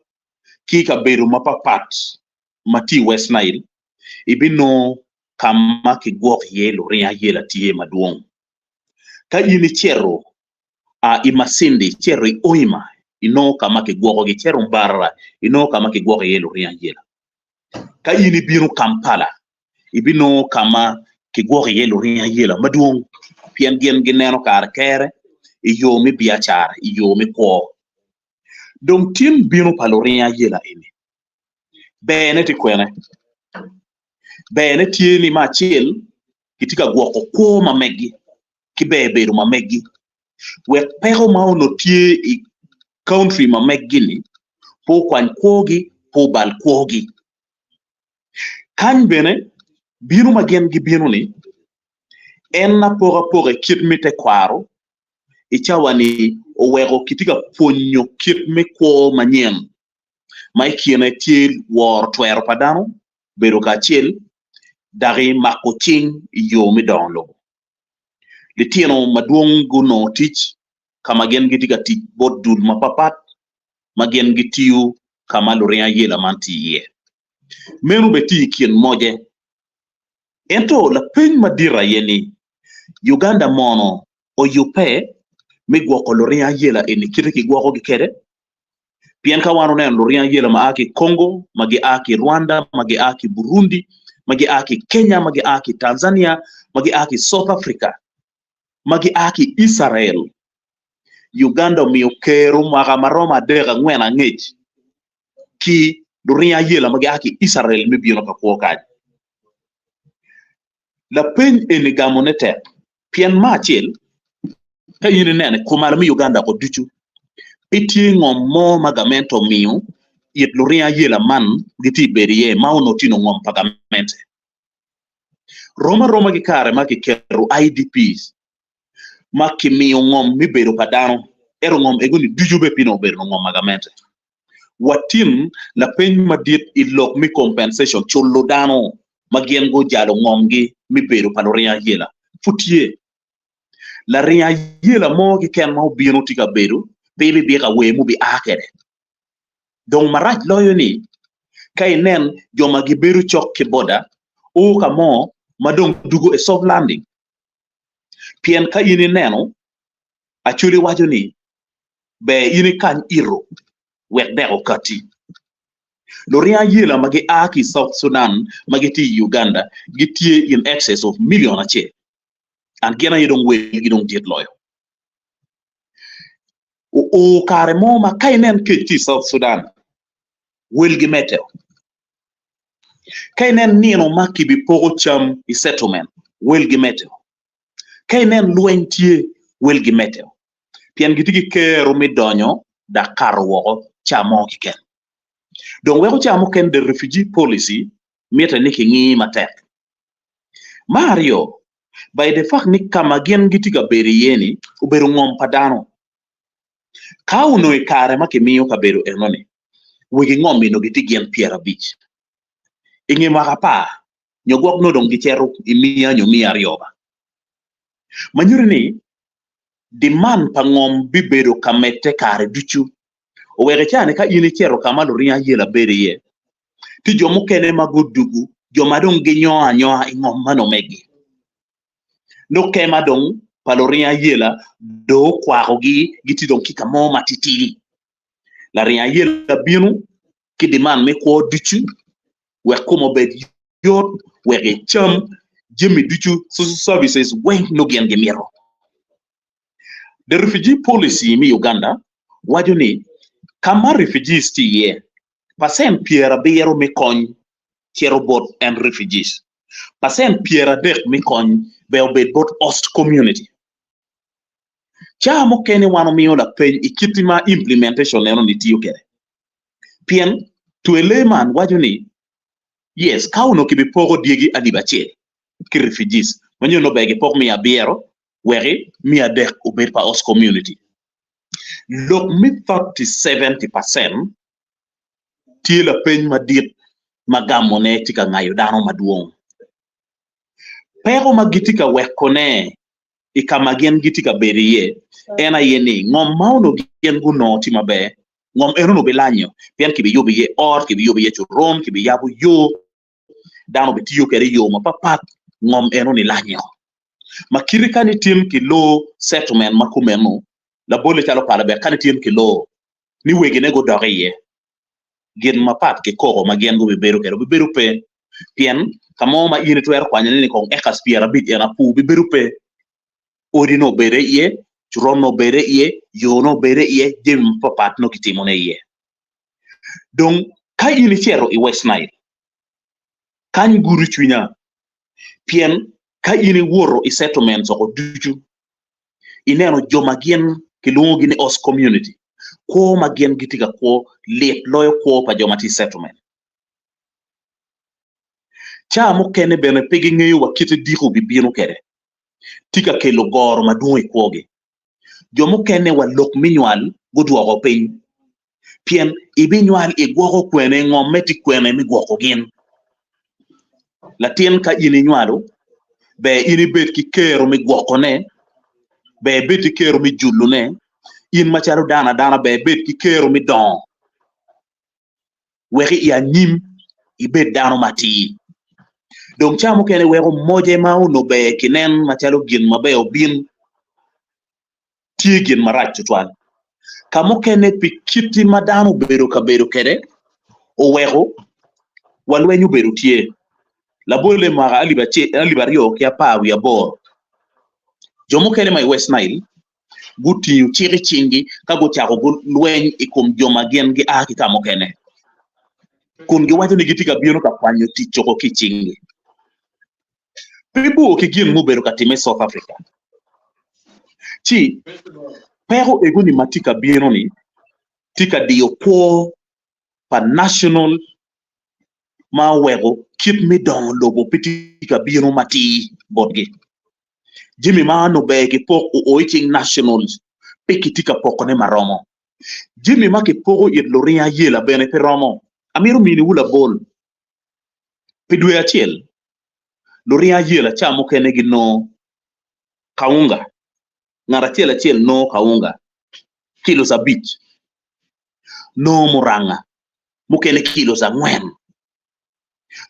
ki i kabedo mapapat ma tye i West Nile, ibinongo ka ma kigwoko iye luring ayela tye madwong. Ka in icito i Masindi, icito i Hoima, inongo ka ma kigwokogi, icito Mbarara, inongo ka ma kigwoko iye luring ayela. Ka in ibino Kampala, ibinongo ka ma kigwoko iye luring ayela madwong pien gin gineno kare kere i yo me biacara, i yo me kwo. Dong tin bino pa luring ayela eni berne tye kwene? Berne tye ni me acel kitye ka gwoko kwo ma meggi ki ber bedo ma meggi wek peko ma onongo tye i country ma meggi-ni pe okwany kwogi, pe obal kwogi. Kany bene bino ma gin gibino-ni en apokapoka i kit me tekwaro i cawa-ni oweko kitye ka pwonyo kit me kwo manyen ma i kine tye woro twero pa dano, bedo kacel, daki mako cing i yo me dongo lobo. Litino madwong gunongo tic ka ma gin gitye ka tic bot dul mapatpat ma gin gitiyo ka ma luring ayela man tye iye. Meno bene tye i kin moce. Ento lapeny madit aye ni, Uganda mono oyubbe me gwoko luring ayela eni kite kigwokogi kwede? Pien ka wan oneno luring ayela ma a ki i Congo, ma gia ki i Rwanda, ma gia ki i Burundi, ma gia ki i Kenya, ma gia ki i Tanzania, ma gia ki i South Africa, ma gia ki i Icrael, Uganda omiyo kero mwaka ma romo adek angwen angec ki luring ayela ma gia ki i Icrael me bino ka kwo kany. Lapeny eni gamone tek pien me acel, ka in ineno i kumalo me Uganda ko ducu, pe tye ngom mo ma gamente omiyo it luring ayela man gitye bedo iye ma onongo tye ngom pa gamente. Rom aroma ki kare ma kiketo IDPs ma kimiyo ngom me bedo pa dano, ento ngom ego-ni ducu bene pe onongo obedo ngom pa gamente. Watim lapeny madit i lok me compensation, culo dano ma gin gujalo ngomgi me bedo pa luring ayela, pud tye. Laring ayela mo keken ma obino tye ka bedo pe bibiko awer mubia kwede. Dong marac loyo ni ka inen jo ma gibedo cok ki boda o ka mo ma dong dugo i soft landing. Pien ka in ineno Acholi waco ni ber in ikany ito wek dek okati. Luring ayela ma gia ki i South Sudan ma gitye i Uganda gitye in excess of million acel and gin aye dong welgi dong dit loyo. Oo kare mo ma ka inen kec tye i South Sudan welgi medde. Ka inen nino ma kibipoko cam i settlement welgi medde. Ka inen lweny tye welgi medde pien gitye ki kero me donyo dok kato woko ca mo keken. Dong weko ca mukene the refugee policy mitte ni kingi matek. Me aryo, by the fact ni ka ma gin gitye ka bedo iye-ni obedo ngom pa dano. Ka onongo i kare ma kimiyo kabedo enoni, wegi ngom-mi onongo gitye gin pyerabic. I nge mwaka apar, nyo gwok nongo dong gicito i miya nyo miya aryo ba. Ma nyuto ni demand pa ngom bibedo ka medde kare ducu. Oweko i caa-ni ka in icito ka ma luring ayela bedo iye, tye jo mukene ma gudugu jo ma dong ginyongo anyonga i ngom man omegi. Nongo kema dong pa luring ayela dong okwakogi gitye dong ki ka mo matitidi. Laring ayela bino ki demand me kwo ducu wek kome obed yot, wek ecam jami ducu, social services weng nongo gin gimito. The refugee policy me Uganda waco ni ka ma refugees tye iye, pacent 70 me kony cito bot en refugees, pacent 30 me kony bene obed bot host community. Ca mukene wan omiyo lapeny i kit ma implementation eno ni tiyo kwede. Pien twele man waco ni yes ka onongo kibipoko dyegi alip acel ki refugees ma nyo nongo ber gipok 900 weki 300 obed pa host community. Lok me 30-70% tye lapeny madit ma gamone tye ka ngayo dano madwong. Peko ma gitye ka wekone i ka ma gin gitye ka bedo iye en aye ni ngom ma onongo gin gunongo tye maber, ngom eno onongo bilanyo pien kibiyubo iye ot, kibiyubo iye coron, kibiyabo yo, dano bitiyo kwede i yo mapatpat, ngom eno-ni lanyo. Ma kite ka ni tin ki loo settlement ma kumeno, labolle calo Palabek ka ni tin ki loo ni wegine gudok iye, gin mapat ki koko ma gin gubibedo kwede obibedo pe, pien ka mo ma in itwero kwanyone ni kong acres 50 en apur bibedo pe, odi nongo obedo iye, coron nongo obedo iye, yo nongo obedo iye, jami mapapat nongo kitimone iye. Dong ka in icito i West Nile. Kany gudo cwinya pien ka in iwoto i settlements oko ducu ineno jo ma gin kilwongogi ni host community kwo ma gin gitye ka kwo lit loyo kwo pa jo ma tye i settlement. Ca mukene bene pe gingeyo wa kite diko bibino kwede tye ka kelo goro madwong i kwogi. Jo mukene wa lok me nywal gudwoko piny pien ibinywal igwoko kwene ngomme tye kwene me gwoko gin. Latin ka in inywalo ber in ibed ki kero me gwokone, ber ibed ki kero me julone, in macalo dano adana ber ibed ki kero me dongo wek i anyim ibed dano matir. Dong ca mukene weko moje ma onongo ber kinen macalo gin maber obin tye gin marac tutwal. Ka mukene pi kiti ma dano obedo ka bedo kwede oweko wa lweny obedo tye. Labolle i mwaka alip aryo ki apar wiye aboro, jo mukene ma i West Nile gutingo cik i cinggi ka gucako lweny i kom jo ma gin gia ki ka mukene, kun giwaco ni gitye ka bino ka kwanyo tic woko ki i cinggi. Pe bor ki gin mubedo ka timme i South Africa. Ci peko ego-ni ma tye ka bino-ni tye ka diyo kwo pa national ma oweko kit me dongo lobo pe tye ka bino matir botgi. Jami ma onongo ber kipok oo i cing nationals pe kitye ka pokone maromo. Jami ma kipoko it luring ayela bene pe romo. Amito miniwu labol. Pi dwe acel, luring ayela ca mukene ginongo kaunga, ngat acel acel nongo kaunga kilos abic, nongo muranga mukene kilos angwen,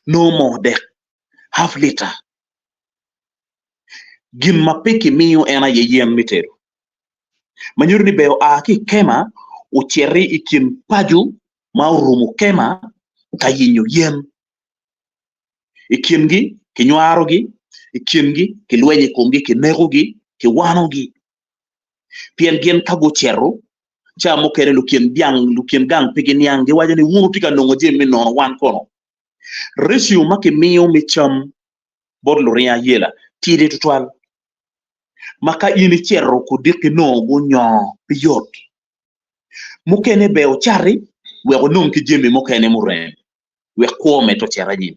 nongo moo dek half lita. Gin ma pe kimiyo en aye yen me tedo, ma nyuto ni ber oa ki i kema ociti i kin paco ma orumo kema ka yenyo yen. I kingi kinywarogi, i kingi kilwenyo i komgi, kinekogi, kiwanogi. Pien gin ka gucito, ca mukene lukin dyang, lukin gang pe giniang, giwaco ni, 'Wun wutye ka nongo jami me nono, wan kono? Ratio ma kimiyo me cam bot luring ayela tidi tutwal, ma ka in icito kudiki nongo gunyongo pe yot. Mukene ber ocati wek onong ki jami mukene murem wek kwo omedde ocit anyim.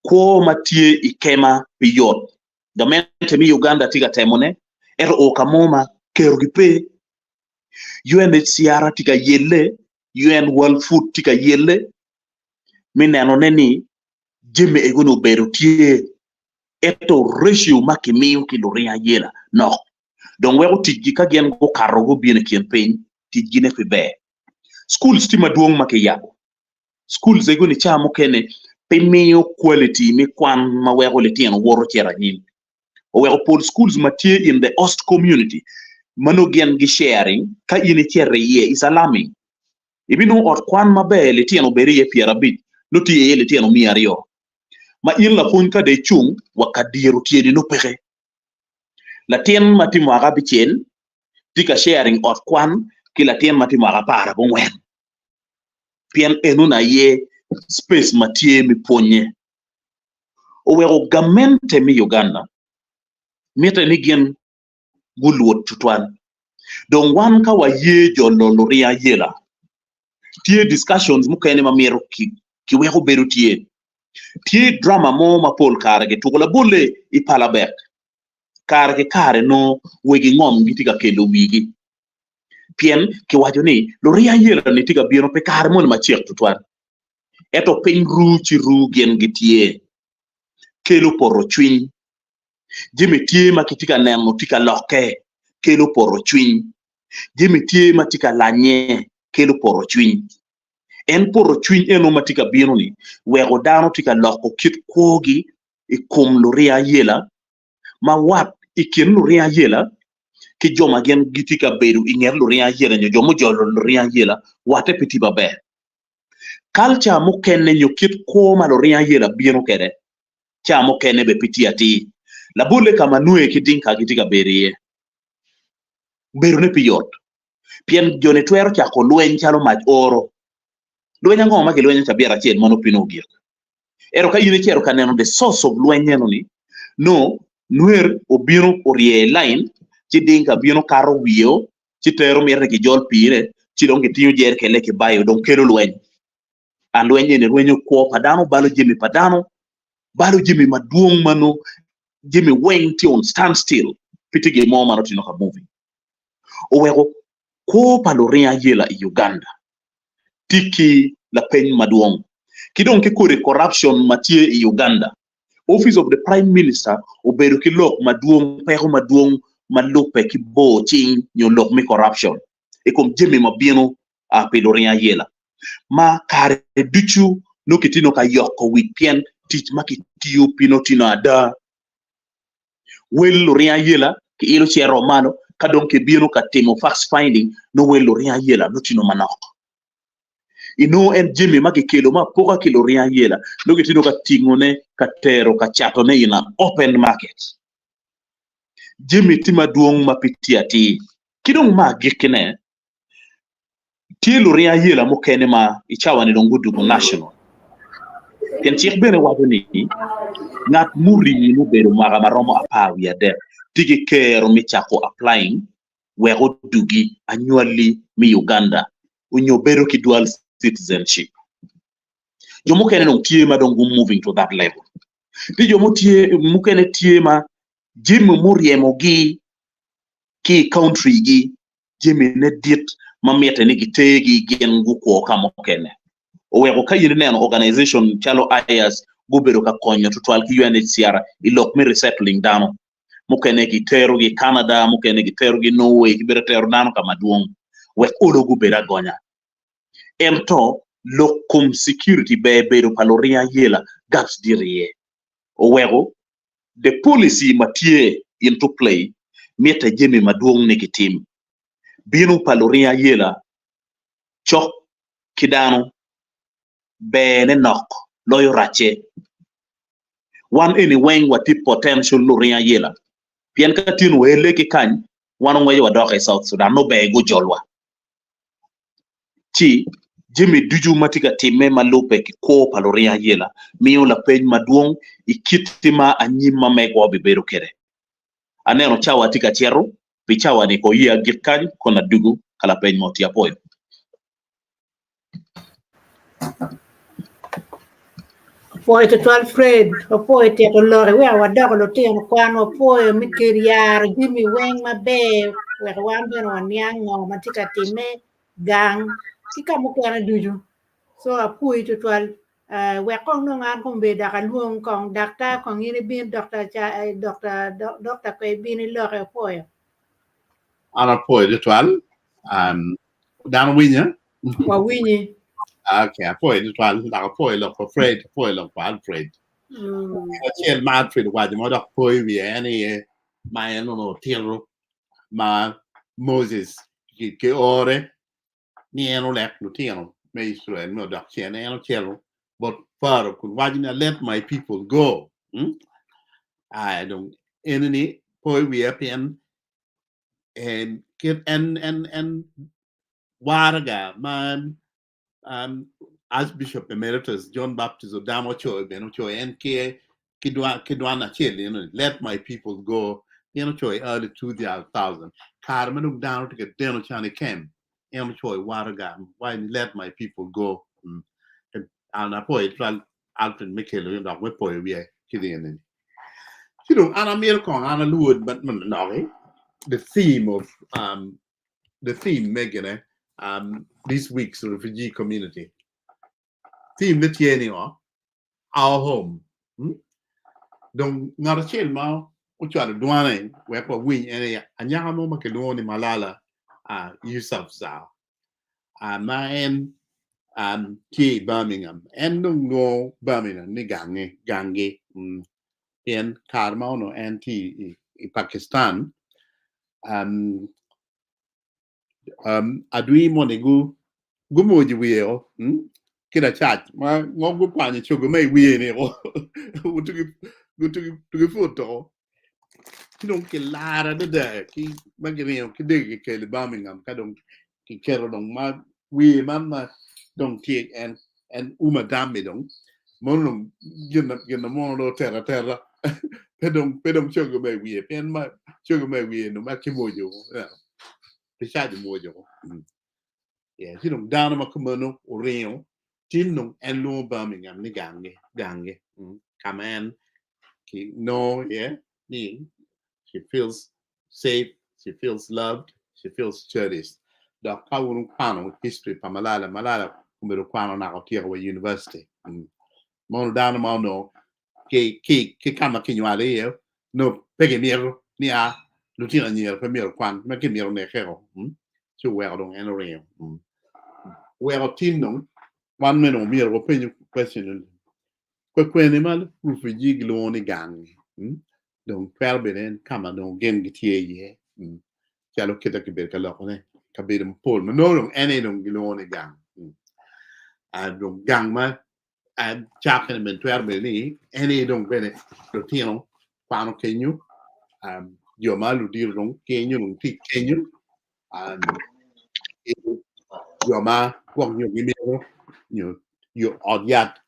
Kwo ma tye i kema pe yot. Gamente me Uganda tye ka temone ento oo ka mo ma kerogi pe. UNHCR tye ka yelle, UN World Food tye ka yelle me nenone ni jami ego-ni obedo tye ento ratio ma kimiyo ki luring ayela nok. Dong weko ticgi ka gin gukato gubino i kin piny, ticgine pe ber. Schools tye madwong ma kiyabo. Schools ego-ni ca mukene pe miyo quality me kwan ma weko litino woto cito anyim. Oweko pol schools ma tye in the host community ma nongo gin gi sharing ka in icito iye is alarming. Ibinongo ot kwan maber litino obedo iye 50 nongo tye iye litino 200 ma in lapwony ka dong icung wa ka diro tyeni nongo peke. Latin ma tye mwaka abicel tye ka sharing ot kwan ki latin ma tye mwaka 14 pien enoni aye space ma tye me pwonye. Oweko gamente me Uganda mitte ni gin gulwod tutwal. Dong wan ka waye jolo luring ayela, tye discussions mukene ma mito kiweko bedo tye. Tye drama mo ma pol kare kituko labolle i Palabek. Kare ki kare nongo wegi ngom gitye ka kelo wigi pien kiwaco ni luring ayela-ni tye ka bino pi kare moni macek tutwal. Ento piny ru ci ru gin gitye kelo poto cwiny. Jami tye ma kitye ka neno tye ka lokke kelo poto cwiny. Jami tye ma tye ka lanye kelo poto cwiny. En poto cwiny eno ma tye ka bino-ni weko dano tye ka loko kit kwogi i kom luring ayela ma wat i kin luring ayela ki jo ma gin gitye ka bedo i nget luring ayela nyo jo mujolo luring ayela watte pe tye maber. Kalca mukene nyo kit kwo ma luring ayela bino kwede ca mukene bene pe tye atir. Labolle ka ma Nue ki Dinka gitye ka bedo iye, bedone pe yot pien joni twero cako lweny calo mac oro. Lweny ango ma gilwenyo cabit acel ma nongo piny ogik? Ento ka in icito ka neno the source of lweny eno ni, nongo Nwer obino orye i lain ci Dinka bino kato wiye ci tero mite kijol piine ci dong kitingo jerikenne kibayo dong kelo lweny. And lweny eni rwenyo kwo pa dano, balo jami pa dano, balo jami madwong ma nongo jami weng tye on stand still pe tye gin mo ma nongo tye ka moving. Oweko kwo pa luring ayela i Uganda tye ki lapeny madwong ki dong ki kodi corruption ma tye i Uganda. Office of the Prime Minister obedo ki lok madwong, peko madwong ma lubbe ki bor cing nyo lok me corruption i kom jami ma bino pi luring ayela ma kare ducu nongo kitye nongo ka yoko wic pien tic ma kitiyo pi nongo tye nongo ada. Wel luring ayela kiilo cito malo ka dong kibino ka timo facts finding nongo wel luring ayela nongo tye nongo manok. Inongo en jami ma kikelo me apoka ki luring ayela nongo kitye nongo ka tingone ka tero ka catone in an open market. Jami tye madwong ma pe tye atir. Ki dong me agikkine, Tye luring ayela mukene ma i cawa-ni dong gudwogo national. Pien cik bene waco ni ngat murii mubedo mwaka ma romo 13 tye ki kero me cako applying wek odugi anywali me Uganda onyo bedo ki dual citizenship. Jo mukene dong tye ma dong gu moving to that level. Tye jo mukene tye ma jami muryemogi ki i country gi jamine dit ma mitte ni gitergi gin gukwo ka mukene. Oweko ka in ineno organization calo IAS gubedo ka konyo tutwal ki UNHCR i lok me resettling dano. Mukene giterogi i Canada, mukene giterogi i Norway, gibedo tero dano ka madwong wek olo gubed agonya. Ento lok kom security ber bedo pa luring ayela gaps dit iye. Oweko the policy ma tye into play mitte jami madwong ni kitim. Bino pa luring ayela cok ki dano ber ne nok loyo racce. Wan eni weng watye potential luring ayela pien ka tin oele ki kany wan ongweco wadok i South Sudan nongo ber gujolwa. Ci jami ducu ma tye ka timme ma lubbe ki kwo pa luring ayela miyo lapeny madwong i kit ma anyim ma megwa obibedo kwede. Aneno cawa tye ka cito, pi cawa-ni ko iya agik kany kono adugu ka lapeny mo tye. Apwoyo. Apwoyo tutwal Fred, wapwoyo tito lok iweko wadoko lutino kwan, wapwoyo me kelo yaro jami weng maber wek wan bene waniang ngo ma tye ka timme gang ki ka mukene ducu. So apwoyi tutwal wek kong nongo an kombeddi dok alwong kong daktar kong in ibin Dr. Dr. ko ibin iloki apwoyo. An apwoyo tutwal. Um, dano winya? Wawinyi. Okay, apwoyo tutwal. Dok apwoyo lok pa Fred, apwoyo lok pa Alfred. Acel ma Alfred owaco ma dok poyo wiye en aye ma en onongo otito ma Moses ki ore ni en olek lutino me Icrael me odok cen. En ocito bot Pharaoh kun waco ni let my people go. Hmm? Aya dong enini poyo wiye pien en kit en en en waraga ma um, Archbishop Emeritus John Baptist Odama ocoyo bene ocoyo en ki ki dwan ki dwan acel eno ni let my people go en ocoyo early 2000 kare ma dong dano tye ka deno can i kem en ocoyo waraga waco ni let my people go mm. An apwoyo tutwal Alfred me kelo dok me poyo wiye ki eni. Ci dong an amito kong an alwod manok the theme of um, the theme me gine um, this week's refugee community. Theme ne tye ni o our home. Hmm? Dong ngat acel ma ocwalo dwane wek wawiny en aye anyaka mo ma kilwongo ni Malala uh, Yousafzai uh, ma en um, tye i Birmingham. En dong lwongo Birmingham ni gange, gangi. Mm. Pien kare ma onongo en tye i, i Pakistan, um, um, adwi moni gu gumoji wiye o mm? ki lacac ma ngo gukwanyo cogo ma i wiye ni o gutugi gutugi tugi put o ci dong kilaro adada ki ma giringo ki dege kikelo i Birmingham ka dong kiketo dong ma wiye man ma dong tye en en uma dam-mi dong. Mono dong gin gin na mono dong oteto ateta pe dong pe dong cogo me wiye pien ma cogo me wiye no ma kimwojo ricac omwojo yeah ci dong dano ma kumeno oringo tin dong en lwongo Birmingham ni gangi gangi ka ma en ki nongo iye ni she feels safe, she feels loved, she feels cherished. Dok ka wun wukwano history pa Malala, Malala obedo kwano naka otyeko wa university. Mono dano ma onongo ki ki ki ka ma kinywale iye nongo pe gimito ni a lutino anyira pe myero okwan ma kimito nekeko. Ci oweko dong en oringo. Oweko tin dong wan meno omyero wapenyo question ni kwekwene ma refugee gilwongo ni gang-ngi dong twero bedo en ka ma dong gin gitye iye calo kit ma kibedo ka lokone kabedo mapol ma nongo dong en aye dong gilwongo ni gang. Dong gang ma cakke-ni bene twero bedo ni en aye dong bene lutino kwano kenyo, jo ma ludito dong kenyo dong tic kenyo, jo ma gwok nyo gimito nyo yo ot yat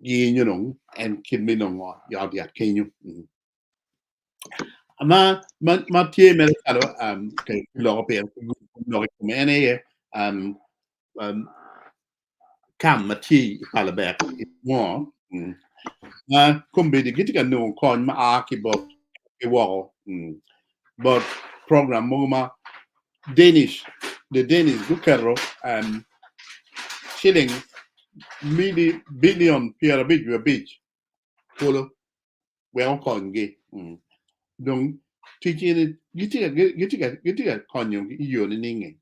Giyenyo dong en kit me nongo i ot yat kenyo. Ma ma ma tye mere calo um, kiloko pire lok i kome en aye um, um, kam ma tye i Palabek mo ma kombeddi gitye ka nongo kony ma a ki bot ki woko bot program mogo ma Danish, the Danish guketo um, ciling mili bilion 55 kulu wek okonygi. Dong tic eni gitye ka gitye ka gitye ka konyo i yo nining-ngi?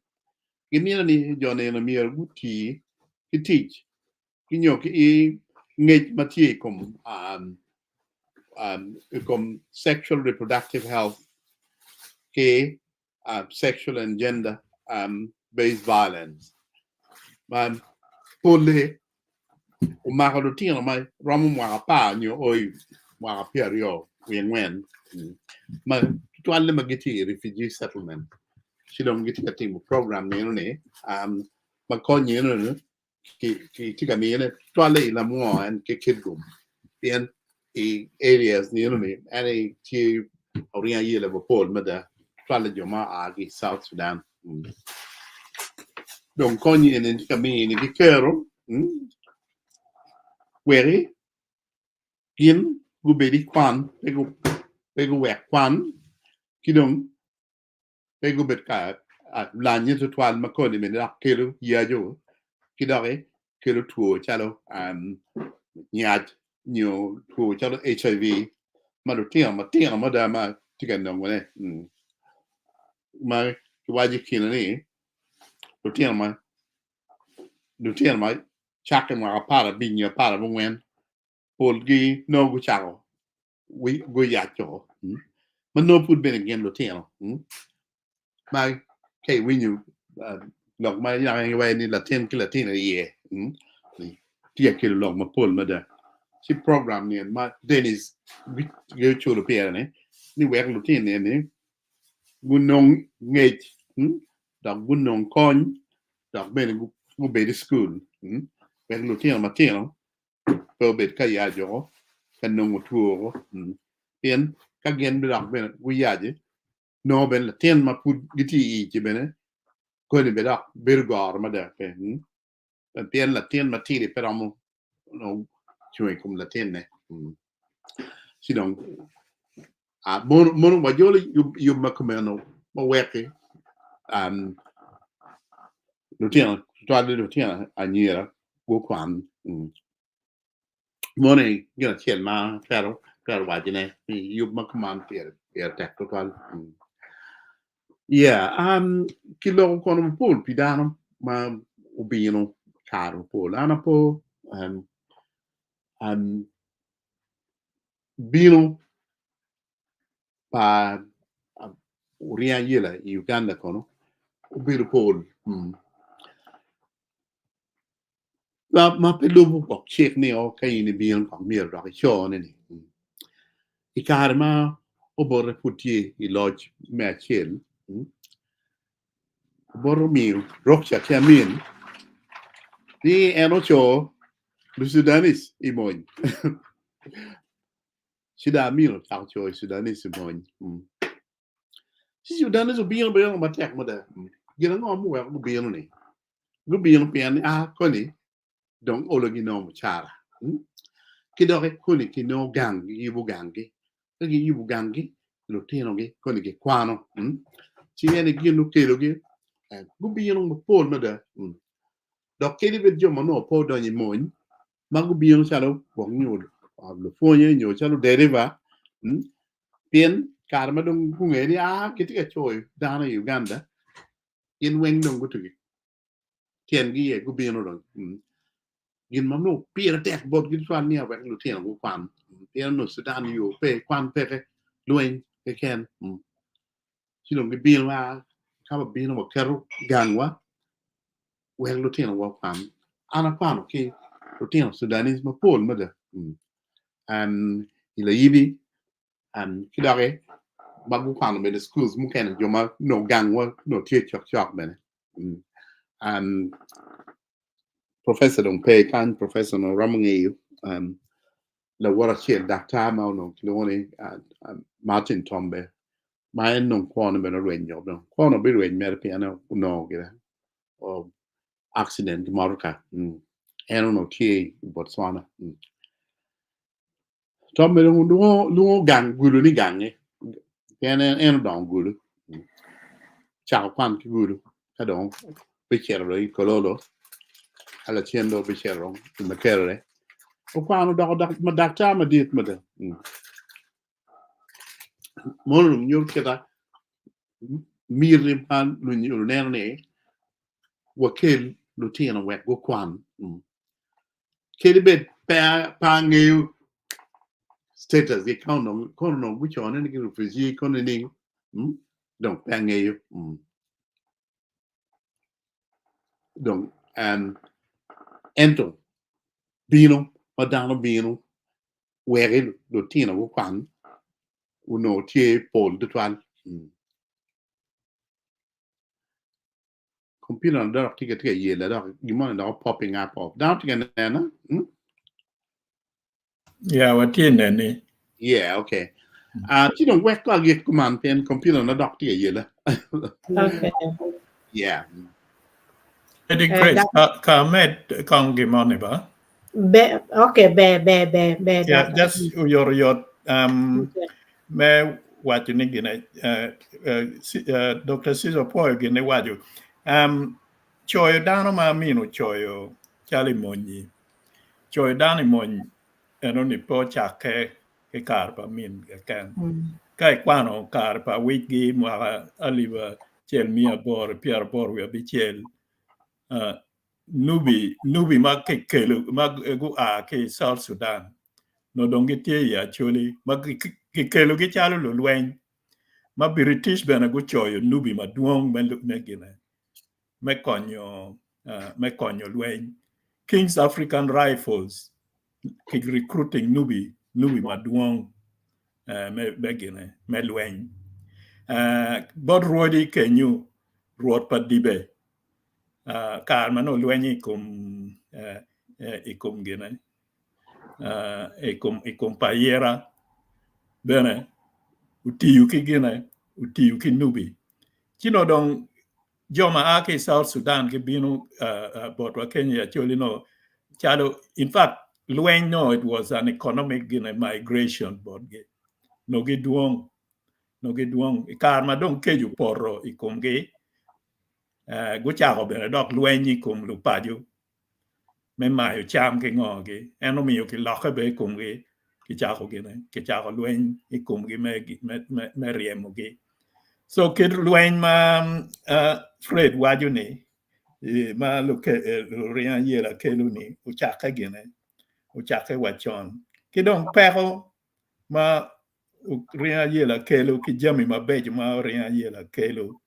Gimito ni jo nino myero guti ki tic ki nyo ki ngec ma tye i kom um, um, i kom sexual reproductive health ki sexual and gender based violence ma polle omako lutino ma romo mwaka apar nyo o mwaka 20 wiye angwen ma tutwalle ma gitye i refugee settlement ci dong gitye ka timo program meno ni ma konyo eno kitye ka miyone tutwalle i Lamwor en ki Kitgum pien i areas ni eno ni en aye tye oringo ayela mapol mada tutwalle jo ma oa ki i South Sudan. Dong kony eni tye ka mini ki kero weki gin gubed i kwan pe guwek kwan ki dong pe gubed ka lanye tutwal ma koni bene dok kelo yaco ki doki kelo two calo nyac nyo two calo HIV ma lutino matino mada ma tye ka nongone ma kiwaco i kine ni lutino ma lutino ma cakke mwaka 15 nyo 14 polgi nongo gucako guyaco ma nongo pud bene gin lutino ma ka iwinyo lok ma yam iwaco ni latin ki latin iye tye ka kelo lok mapol mada ci program ni ma Dennis giculo pire ni ni wek lutino eni gunong ngec dok gunong kony dok bene gubed i cukul wek lutino matino pe obed ka yaco ka nongo two pien ka gin dok bene guyaci nongo bene latin ma pud gitye i ic-ci bene koni bene dok bedo goro mada pe pien latin matidi pe romo cung i kom latinne ci dong mono wajolo yub ma kumeno ma weki lutino tutwalle lutino anyira gukwan mono aye gin acel ma atwero atwero wacone ni yub ma kuman pire pire tek tutwal yeah kiloko kono mapol pi dano ma obino kare mapol an apo bino pa oringo ayela i Uganda kono obedo pol ma pe lubo gwok cik ni o ka in ibino kong myero dok icone ni i kare ma Obote pud tye i loc me acel Obote omiyo Rokca ki Amin ni en oco. Lusudanese i mony. Ci dong Amin ocako coyo Sudanese i mony. Ci Sudanese obino bene matek mada. Gin ango muweko gubino ni? Gubino pien ni a koni dong olo ginongo mucara. Ki doki koni kinongo gang, giyubo ganggi. Ka giyubo ganggi, lutinogi koni gikwano. Ci en aye gin okelogi, gubino mapol mada. Dok kadi bed jo ma onongo pe odonyo i mony ma gubino calo gwok nyo lupwonye nyo calo deriva, pien kare ma dong gungeyo ni a gitye ka coyo dano i Uganda, gin weng dong gutugi tyengi iye gubino dong. Gin ma onongo pire tek botgi tutwal ni wek lutino gukwan, pien onongo Sudan yo pe, kwan peke, lweny keken. Ci dong gibino a ka wabino waketo gangwa wek lutinowa okwan. An akwano ki lutino Sudanese mapol mada i Layibi ki doki ma gukwano bene schools mukene jo ma nongo gangwa nongo tye cokcok bene. Professor dong pe kany, professor onongo romo ngeyo lawot acel daktar ma onongo kilwongo ni Martin Tombe ma en dong kwone bene orwenyo dong kwone obirweny mere pien onongo gire accident ki motoka en onongo tye i Botswana. Tombe dong lwongo gang gulu ni gange pien en odongo gulu cako kwan ki gulu ka dong bicito dong i Kololo ka lacen dong bicito dong i Makerere okwano odoko daktar madit mada. Mono dong nyuto kita miti ma lunyodo neno ni wakel lutino wek gukwan. Kadi bed pe angeyo status gi ka onongo kono onongo gucone ni gin refugee kono nining dong pe angeyo. Dong ento bino ma dano bino weki lutino gukwan onongo tye pol tutwal. Computer na dok tye ka yela dok gin moni dok popping up off. Dano tye ka nena? Yeah, watye neni. Yeah, okay. Ci dong wek ko agik kuman pien computer na dok tye ka yela. Okay. Yeah. Lady Grace, ka amed kong gin moni ba? Be, okay, be, be, be, be. Yeah, just oyot oyot. Me waco ni gine, Dr. Caesar Opwoyo gin iwaco. Coyo dano ma Amin ocoyo calo i mony-nyi, coyo dano i mony enoni pe ocakke ki kare pa Amin keken. Ka ikwano kare pa Awicgi mwaka alip acel miya aboro 86, nubi nubi ma kikelo ma gua ki i South Sudan onongo dong gitye i Acholi ma kikelogi calo lulweny ma British bene gucoyo nubi madwong me gine me konyo me konyo lweny. King's African Rifles ki recruiting nubi nubi madwong me gine me lweny. Bot rwodi kenyu rwot pa dibe kare ma nongo lwenyo i kom i kom gine i kom i kom pa ayira bene otiyo ki gine otiyo ki nubi ci nongo dong jo ma a ki i South Sudan gibino botwa kenyo i Acholi nongo calo in fact lweny no it was an economic gine migration botgi nongo gidwong nongo gidwong i kare ma dong kec opoto i komgi gucako bene dok lweny i kom lupaco me mayo cam ki ngogi en omiyo kilokke bene i komgi kicako gine kicako lweny i komgi me ryemogi. So kit lweny ma Fred waco ni ma luring ayela kelo ni ocakke gine ocakke wa con ki dong peko ma ring ayela kelo ki jami mabeco ma ring ayela kelo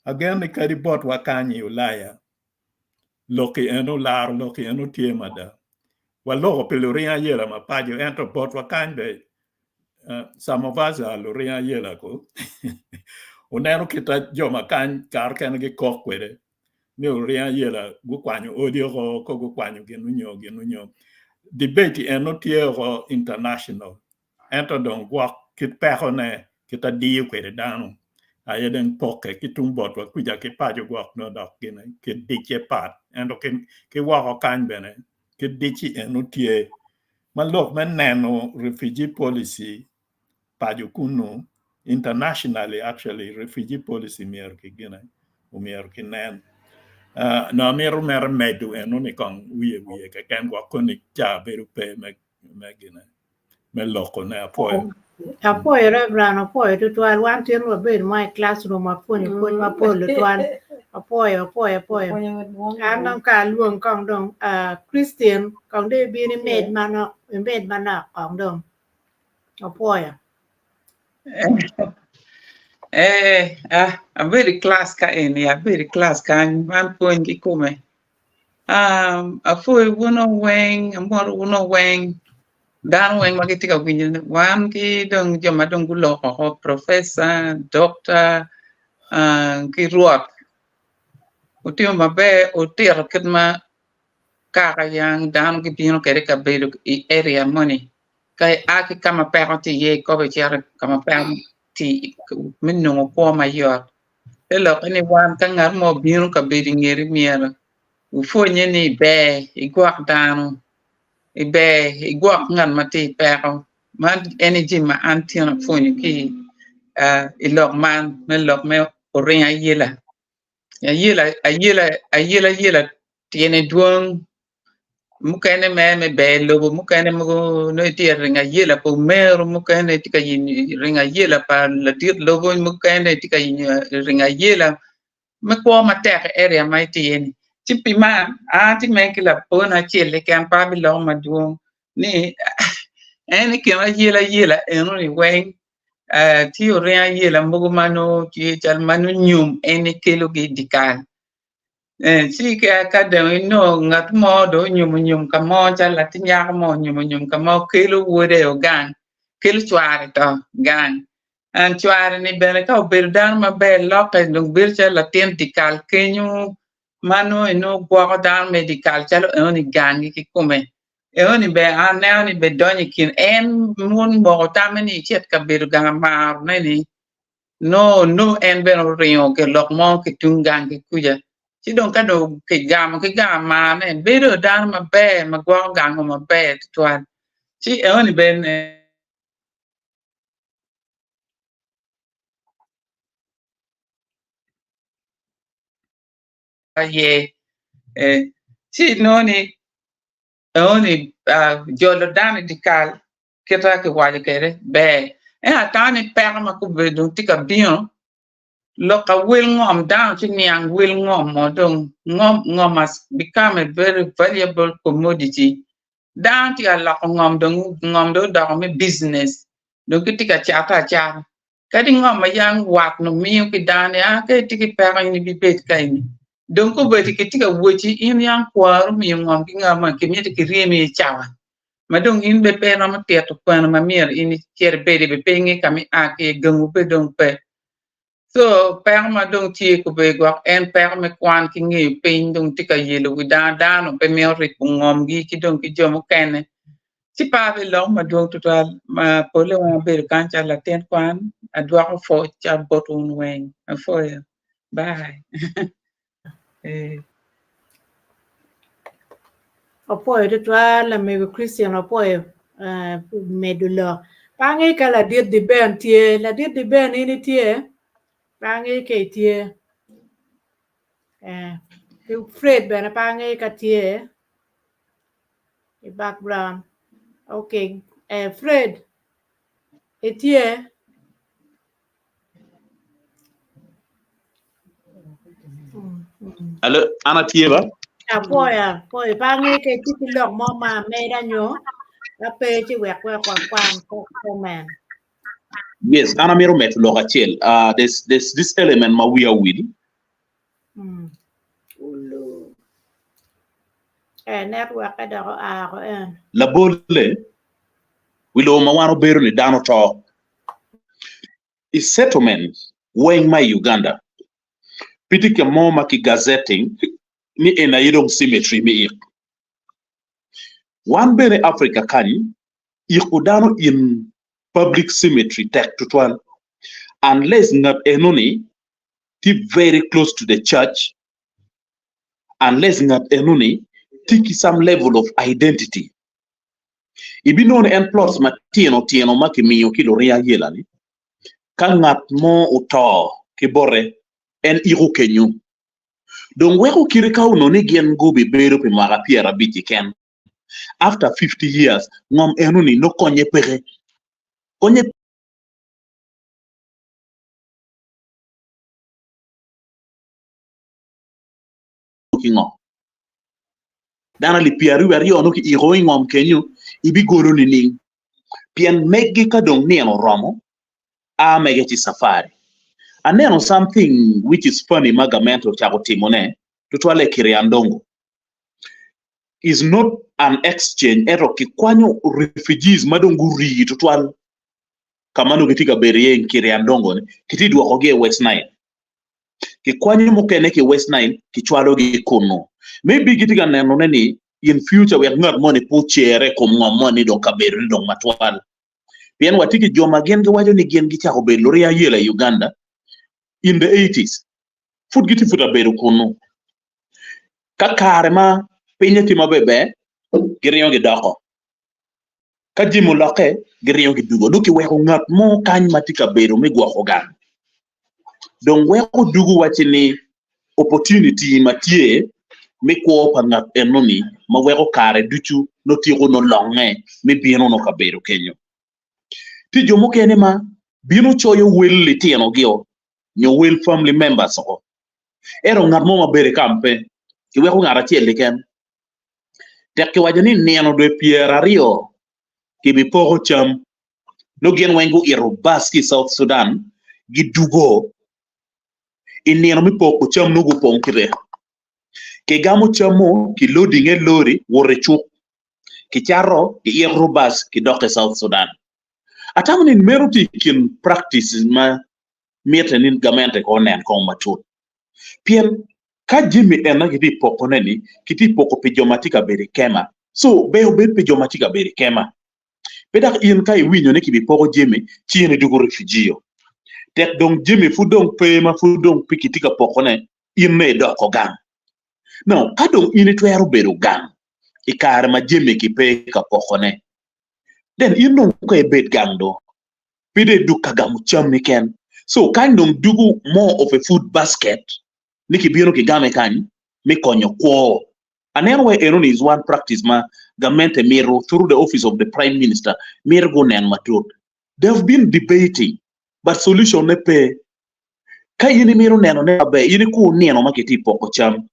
agen ni kadi botwa kany i Ulaya Lok-ki eno laro lok-ki eno tye mada. Waloko pi luring ayela ma paco ento botwa kany be some of us are luring ayela ko. Wuneno kit ma jo ma kany kare kene gikok kwede ni luring ayela gukwanyo odi oko ko gukwanyo gin onyo gin onyo. Debate eno tye oko international ento dong gwok kit pekone kit adiyo kwede dano aye dong pokke ki tung botwa kwica ki paco gwok nongo dok gine kit dicce pat ento ki woko kany bene kit dicci eno tye ma lok me neno refugee policy paco kunu internationally actually refugee policy myero ki gine omyero ki nen nongo amito mere medo eno ni kong wiye wiye keken gwok koni ca bedo pe me gine me loko ne apwoyo. Apwoyo Reverend apwoyo tutwal wan tin wabedo ma i classroom wapwonyo pwony mapol tutwal apwoyo apwoyo apwoyo an dong ka alwong kong dong Christine kong dong ibin imed manok imed manok kong dong Apwoyo. Eh, ah, abedo i class ka eni, abedo i class kany, man pwony kikome. Um, apwoyo wun weng, amoto wun weng, dano weng ma gitye ka winyo wan ki dong jo ma dong guloko oko, professor, doctor, uh, ki rwot. Wutimo maber, wutito kit ma kaka yang dano gibino kwede ka bedo i area moni. Ka ia ki ka ma peko tye iye ikobo icito ka ma peko tye me nongo kwo mayot. Te lokke ni wan ka ngat mo obino ka bedo i ngeti myero wupwonye ni ber igwok dano, ber igwok ngat ma tye i peko. Man ene jami ma an tyen apwonyo ki i lok man me lok me oringo ayela. Ayela ayela ayela ayela tyene dwong mukene mere me ber lobo mukene mogo nongo itye ka ringo ayela pa omero mukene itye ka ringo ayela pa ladit lobo mukene itye ka ringo ayela me kwo matek i area ma itye iye ni ci pi man an atye mere ki laponi acel keken pe abiloko madwong ni en i kin ayela ayela enoni weng tye oringo ayela mogo ma nongo tye cal ma nongo nyom en kelogi i dye kal. Ci ka dong inongo ngat mo dong onyomo nyom ka mo calo latin nyako mo onyomo nyom ka mo kelo wode o gang kelo cware to gang cware ni bene ka obedo dano maber lokke dong bedo calo latin dyekal kenyo ma nongo inongo gwoko dano me dyekal calo enoni gangi kikome enoni bene an aneno ni bene donyo i kin en mon moko tamme ni ecit ka bedo gang amarone ni Nongo nongo en bene oringo ki lok mo ki tung gang ki kuca. Ci dong ka dong kigamo ki gang amarne, bedo dano maber ma gwoko gango maber tutwal. Ci enoni bene aye. Ci inongo ni enoni jolo dano i dyekal kita kiwaco kwede ber. Ento atamo ni peko ma kobedo dong tye ka bino, lok ka wel ngom dano ci niang wel ngom mo dong ngom ngom has become a very valuable commodity. Dano tye ka loko ngom dong ngom dong odoko me business dong gitye ka cate acata. Kadi ngom ma yam wat nongo miyo ki dano ni a ka itye ki peko in ibibed ka eni. Dong kobedo kitye ka woci in yam kwaru omiyo ngom ki nga mo kimiti kiryemi i cawa. ma dong in bene pe iromo tito kwena ma myero in icit ibed iye pe inge ka ma ia ki iye gangu bene dong pe. Co peko ma dong tye kobedi gwok en peko me kwan ki ngeyo piny dong tye ka yelo wi dano, dano pe mito ribo ngomgi ki dong ki jo mukene ci pe abiloko madwong tutwal ma pole weng abedo kany calo latin kwan adwoko pwoc ca bot wun weng apwoyo bye. Apwoyo tutwal lamego Christian apwoyo medo lok. Pe angeyo ka ladit Diben tye, ladit Diben in itye? Pe angeyo ka itye. Ki Fred bene pe angeyo ka tye i background. Okay, Fred itye? Alo, an atye ba? Apwoyo, apwoyo. Pe angeyo ka itye ki lok mo ma ameda nyo ka pe ci wek wek wakwan comment. Yes, an amito medo lok acel. Uh, there's, there's this element ma wiya owil. Mm. Ulu. Eh, network dok oa ko en. Labolle, wi lobo ma wan obedo ni dano to. I settlement weng ma i Uganda, pe tye ka mo ma ki gazetting ni eni aye dong cemetery me ik. Wan bene Africa kany iko dano in public cemetery tek tutwal unless ngat enoni tye very close to the church unless ngat enoni tye ki some level of identity. Ibinongo ni en plots matino tino ma kimiyo ki luring ayela ni ka ngat mo oto ki bote en iko kenyo. Dong weko kite ka onongo ni gin gubibedo pi mwaka 50 keken after 50 years ngom enoni nongo konye peke. Konye ki ngo? Dano alip 22 nongo kiiko i ngom kenyo ibigolo nining? Pien meggi ka dong nino oromo a mege ci safari. Aneno something which is funny ma gamente ocako timone tutwalle i Kiryandongo is not an exchange ento kikwanyo refugees ma dong gurii tutwal ka ma nongo gitye ka bedo iye i Kiryandongo ni kitye dwokogi i West Nile. Kikwanyo mukene ki i West Nile kicwalogi kunnu. Maybe gitye ka nenone ni in future wek ngat moni pe ocere i kom ngom moni dong kabedo ni dong matwal. Pien watye ki jo ma gin giwaco ni gin gicako bedo luring ayela i Uganda in the 80s. Pud gitye pud abedo kunnu. Ka kare ma pinye tye maber giringo gidoko. Ka jami olokke giringo gidugo. Dong kiweko ngat mo kany ma tye ka bedo me gwoko gang. Dong weko dugo wacci ni opportunity ma tye me kwo pa ngat enoni ma weko kare ducu nongo tyeko nongo longe me bino nongo kabedo kenyo. Tye jo mukene ma bino coyo wel litinogi-o nyo wel family members oko. Ento ngat mo ma bedo i kam pe, kiweko ngat acel keken. Tek kiwaco ni nino dwe 20 kibipoko cam, nongo gin weng guito bus ki i South Sudan gidugo i nino me poko cam nongo gupong kite. Kigamo cam-mu kilodinge i lori woto i cuk, kicato, kiito bus kidok i South Sudan. Atamo ni meno tye i kin practices ma mitte ni gamente kong onen kong matut. Pien ka jami ena kitye i pokone-ni, kitye i poko pi jo ma tye ka bedo i kema. So ber obed pi jo ma tye ka bedo i kema. Pe dok in ka iwinyo ni kibipoko jami, ci in idwogo refugee-o. Tek dong jami pud dong pe ma pud dong pe kitye ka pokone, in nongo idoko gang. Now, ka dong in itwero bedo gang i kare ma jami kipe ka pokone, then in dong ka ibed gang do, pe dong idug ka gamo cam keken. So kany dong dugo more of a food basket ni kibino kigame kany me konyo kwo. Aneno wai enoni is one practice ma gamente mito through the office of the prime minister mito gunen matut. They have been debating but solution ne pe. Ka in imito neno ne maber in ikur nino ma kitye poko cam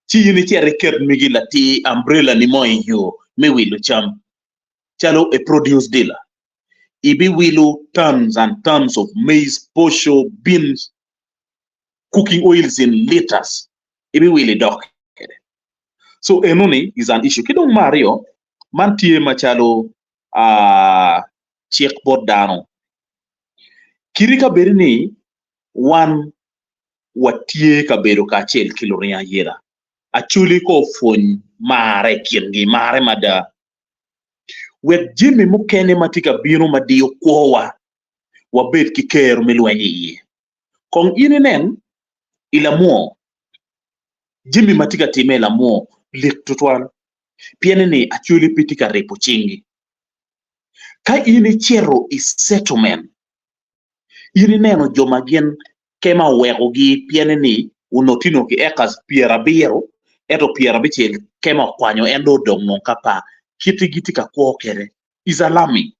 ci in icit iket migi latir umbrella ni mo i yo me wilo cam calo a produce dealer. Ibiwilo tons and tons of maize, posho, beans, cooking oils in liters. Ibiwilo idok kede. So enoni is an issue. Ki dong me aryo, man tye macalo uh, cik bot dano. Kiti ka bedi ni wan watye ka bedo kacel ki luring ayela, Acholi ko opwony mare i kingi, mare mada. Wek jami mukene ma tye ka bino ma diyo kwowa wabed ki kero me lweny iye. Kong in inen i lamwo, jami ma tye ka timme i lamwo lik tutwal pien ni Acholi pe tye ka ribo cingi. Ka in icito i settlement, in ineno jo ma gin kema owekogi pien ni onongo tye nongo ki acres 70 ento 90 kema okwanyo en dong odong nongo ka pa kite gitye ka kwo kwede is alarming.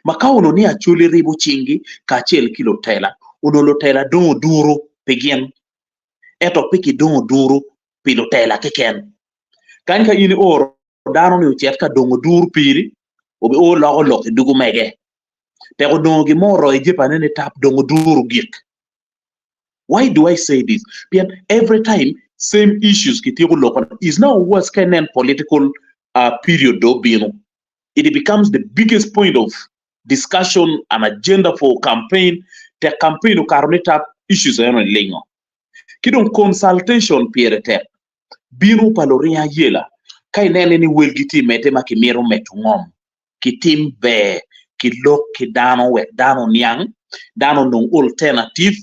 Ma ka onongo ni Acholi ribo cingi kacel ki lutela, onongo lutela dongo duru pi gin ento pe kidongo duru pi lutela keken. Kany ka in ioro dano ni ocit ka dongo duru piri, obi o loko lok i dugu mege. Tek onongo gin mo oroyo jepane ni tap dongo duru gik. Why do I say this? Pien every time same issues kitiko loko is now worse ka inen political uh, period do bino. It becomes the biggest point of discussion and agenda for campaign. Tek campaign okato ni tap issues eno ni lingo. Ki dong consultation pire tek. Bino pa luring ayela. Ka inene ni welgi tye medde ma kimito medo ngom, kitim ber, kilok ki dano wek dano oniang, dano onong alternative,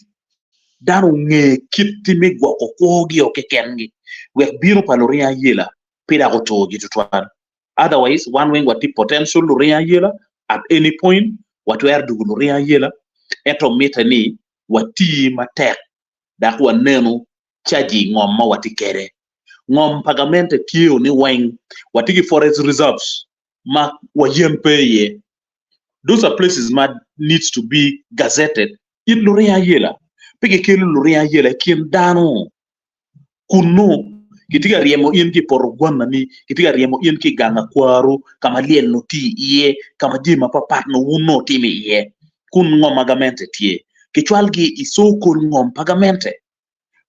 dano onge kit me gwoko kwogi-o kekengi wek bino pa luringo ayela pe dok oturgi tutwal. Otherwise, wan weng watye potential luringo ayela at any point watwero dwogo luringo ayela ento mitte ni wati matek dok wanenu caji ngom ma watye kwede. Ngom pa gamente tye ni weng watye ki forest reserves ma wa yen pe iye. Those are places ma needs to be gazetted it luringo ayela. Pe kikelo luringo ayela i kin dano kunnu kitye ka ryemo in ki i poto gwanani, kitye ka ryemo in ki i gang akwaru ka ma lyel nongo tye iye, ka ma jami mapapat nongo wun nongo wutimo iye kun ngom ma gamente tye. Kicwalgi i so called ngom pa gamente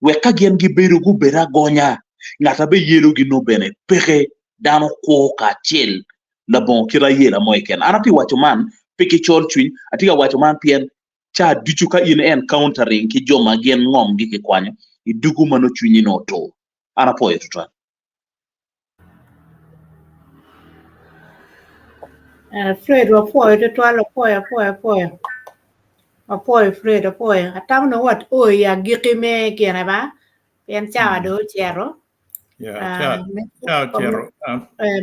wek ka gin gibedo gubed agonya, ngat ma biyelogi nongo bene peke, dano kwo kacel labongo kit ayela mo keken. An atye ka waco man pe ki col cwiny, atye ka waco man pien ca ducu ka in encountering ki jo ma gin ngomgi kikwanyo, idwogo ma nongo cwinyi nongo otur. An apwoyo tutwal. Fred wapwoyo tutwal apwoyo apwoyo apwoyo apwoyo Fred apwoyo atamo dong wa o i agikki me gine ba pien cawa dong ocito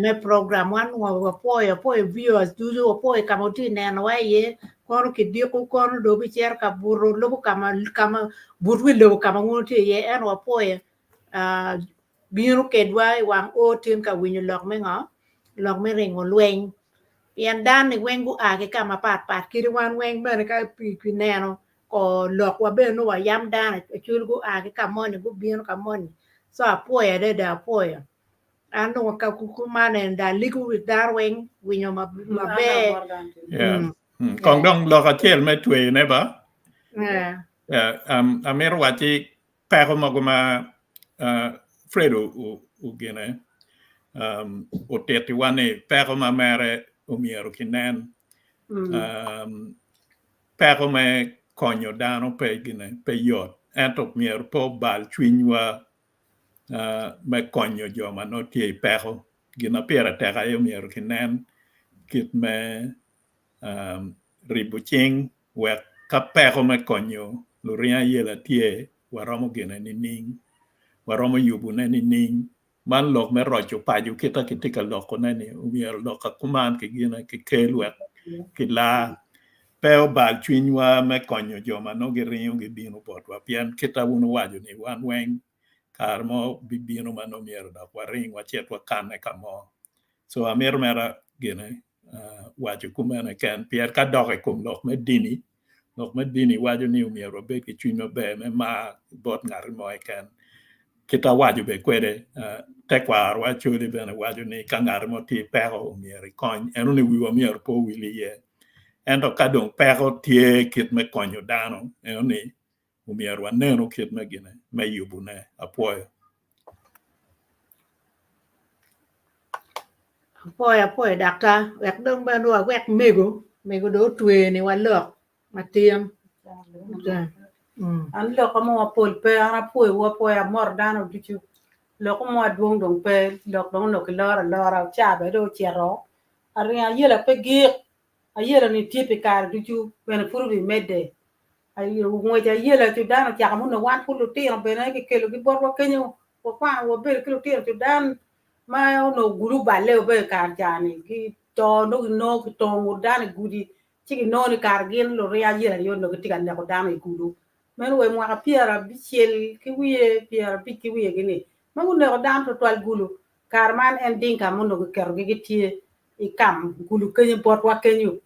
me program wan wapwoyo apwoyo viewers ducu wapwoyo ka ma wutye ka nenowa iye kono kidiko kono dong wubicito ka buto lubo ka ma but wi lobo ka ma wun wutye iye ento wapwoyo bino kedwa i wang o tin ka winyo lok me ngo? Lok me ringo lweny. Pien dano-ni weng gua ki ka mapat pat kadi wan weng bene ka kineno ko lokwa bene nongo wayam dano acwali gua ki ka moni gubino ka moni. So apwoyo adada apwoyo. An dong kuman eni dong aligo wi dano weng winyo maber. Yeah. Kong dong lok acel me tweyone ba? Yeah. Yeah, amito wacci peko mogo ma Fred ogine otitiwa ni peko ma mere omyero kinen peko me konyo dano pe gine pe yot ento myero pe obal cwinywa me konyo jo ma nongo tye i peko gin ma pire tek aye myero kinen kit me ribo cing wek ka peko me konyo luringo ayela tye, waromo gine nining? Waromo yubone nining? Man lok me roco paco kita kitye ka lokone-ni, omyero lok kuman ki gine kikel wek kilar. Pe obal cwinywa me konyo jo ma nongo giringo gibino botwa pien kita wun wuwaco ni wan weng kare mo bibino ma nongo myero dok waring wacit wakanne ka mo. So amito mere gine waco kumeno keken pien ka dok i kom lok me dini, lok me dini waco ni myero wabed ki cwiny maber me mar bot ngat mo keken. Kit awaco bene kwede tekwarowa Acholi bene waco ni ka ngat mo tye i peko myero ikony eno ni wiwa myero pe owil iye ento ka dong peko tye kit me konyo dano eno ni myero wanenu kit me gine me yubone apwoyo. Apwoyo apwoyo daktar wek dong bene wawek mego mego dong otweni wa lok matin. An lok mo mapol pe an apwoyowu apwoya amoto dano ducu lok mo madwong dong pe lok dong onongo kiloro alora ca bene dong ocito aringo ayela pe gik ayela ni tye pi kare ducu bene pud obimedde ngwec ayela Cudan ocako ma onongo wan pud lutino bene kikelogi botwa kenyo wakwano wabedo ki lutino Cudan ma onongo gudo oballe obedo i kare ca-ni gito nongo ginongo kitongo dano i gudi ci ginongo ni kare gin luringo ayela aye onongo gitye ka neko dano i gudo meno wa i mwaka pyerabicel ki wiye pyerabic ki wiye gini ma guneko dano twatwal gulu kare man en dinka ma onongo kiketogi gitye i kam gulu kenyo botwa kenyo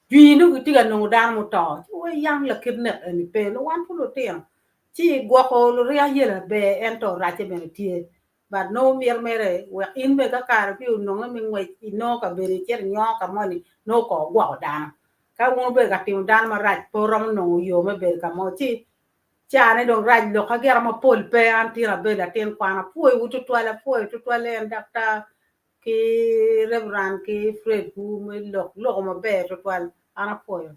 Jwi nongo gitye ka nongo dano muto ci wai yam lakit nek eni pe nongo wan pud lutino ci gwoko luringo ayela ber ento racce bene tye but nongo mito mere wek in bene ka kare obino ononge me ngwec inongo kabedo icito inyongo ka moni nongo kong ogwoko dano ka wun wubedo ka timo dano marac pe wuromo nongo yo me bedo ka mo ci cane dong rac lok ka gira mapol pe an tyen abedo latin kwan apwoyowu tutwal apwoyo tutwal en daktar ki Reverend ki Fred wu me lok loko maber tutwal an apwoyo.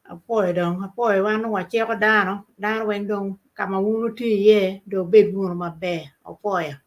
Apwoyo dong apwoyo wan dong waciko dano dano weng dong ka ma wun wutye iye dong wubed wunu maber apwoyo.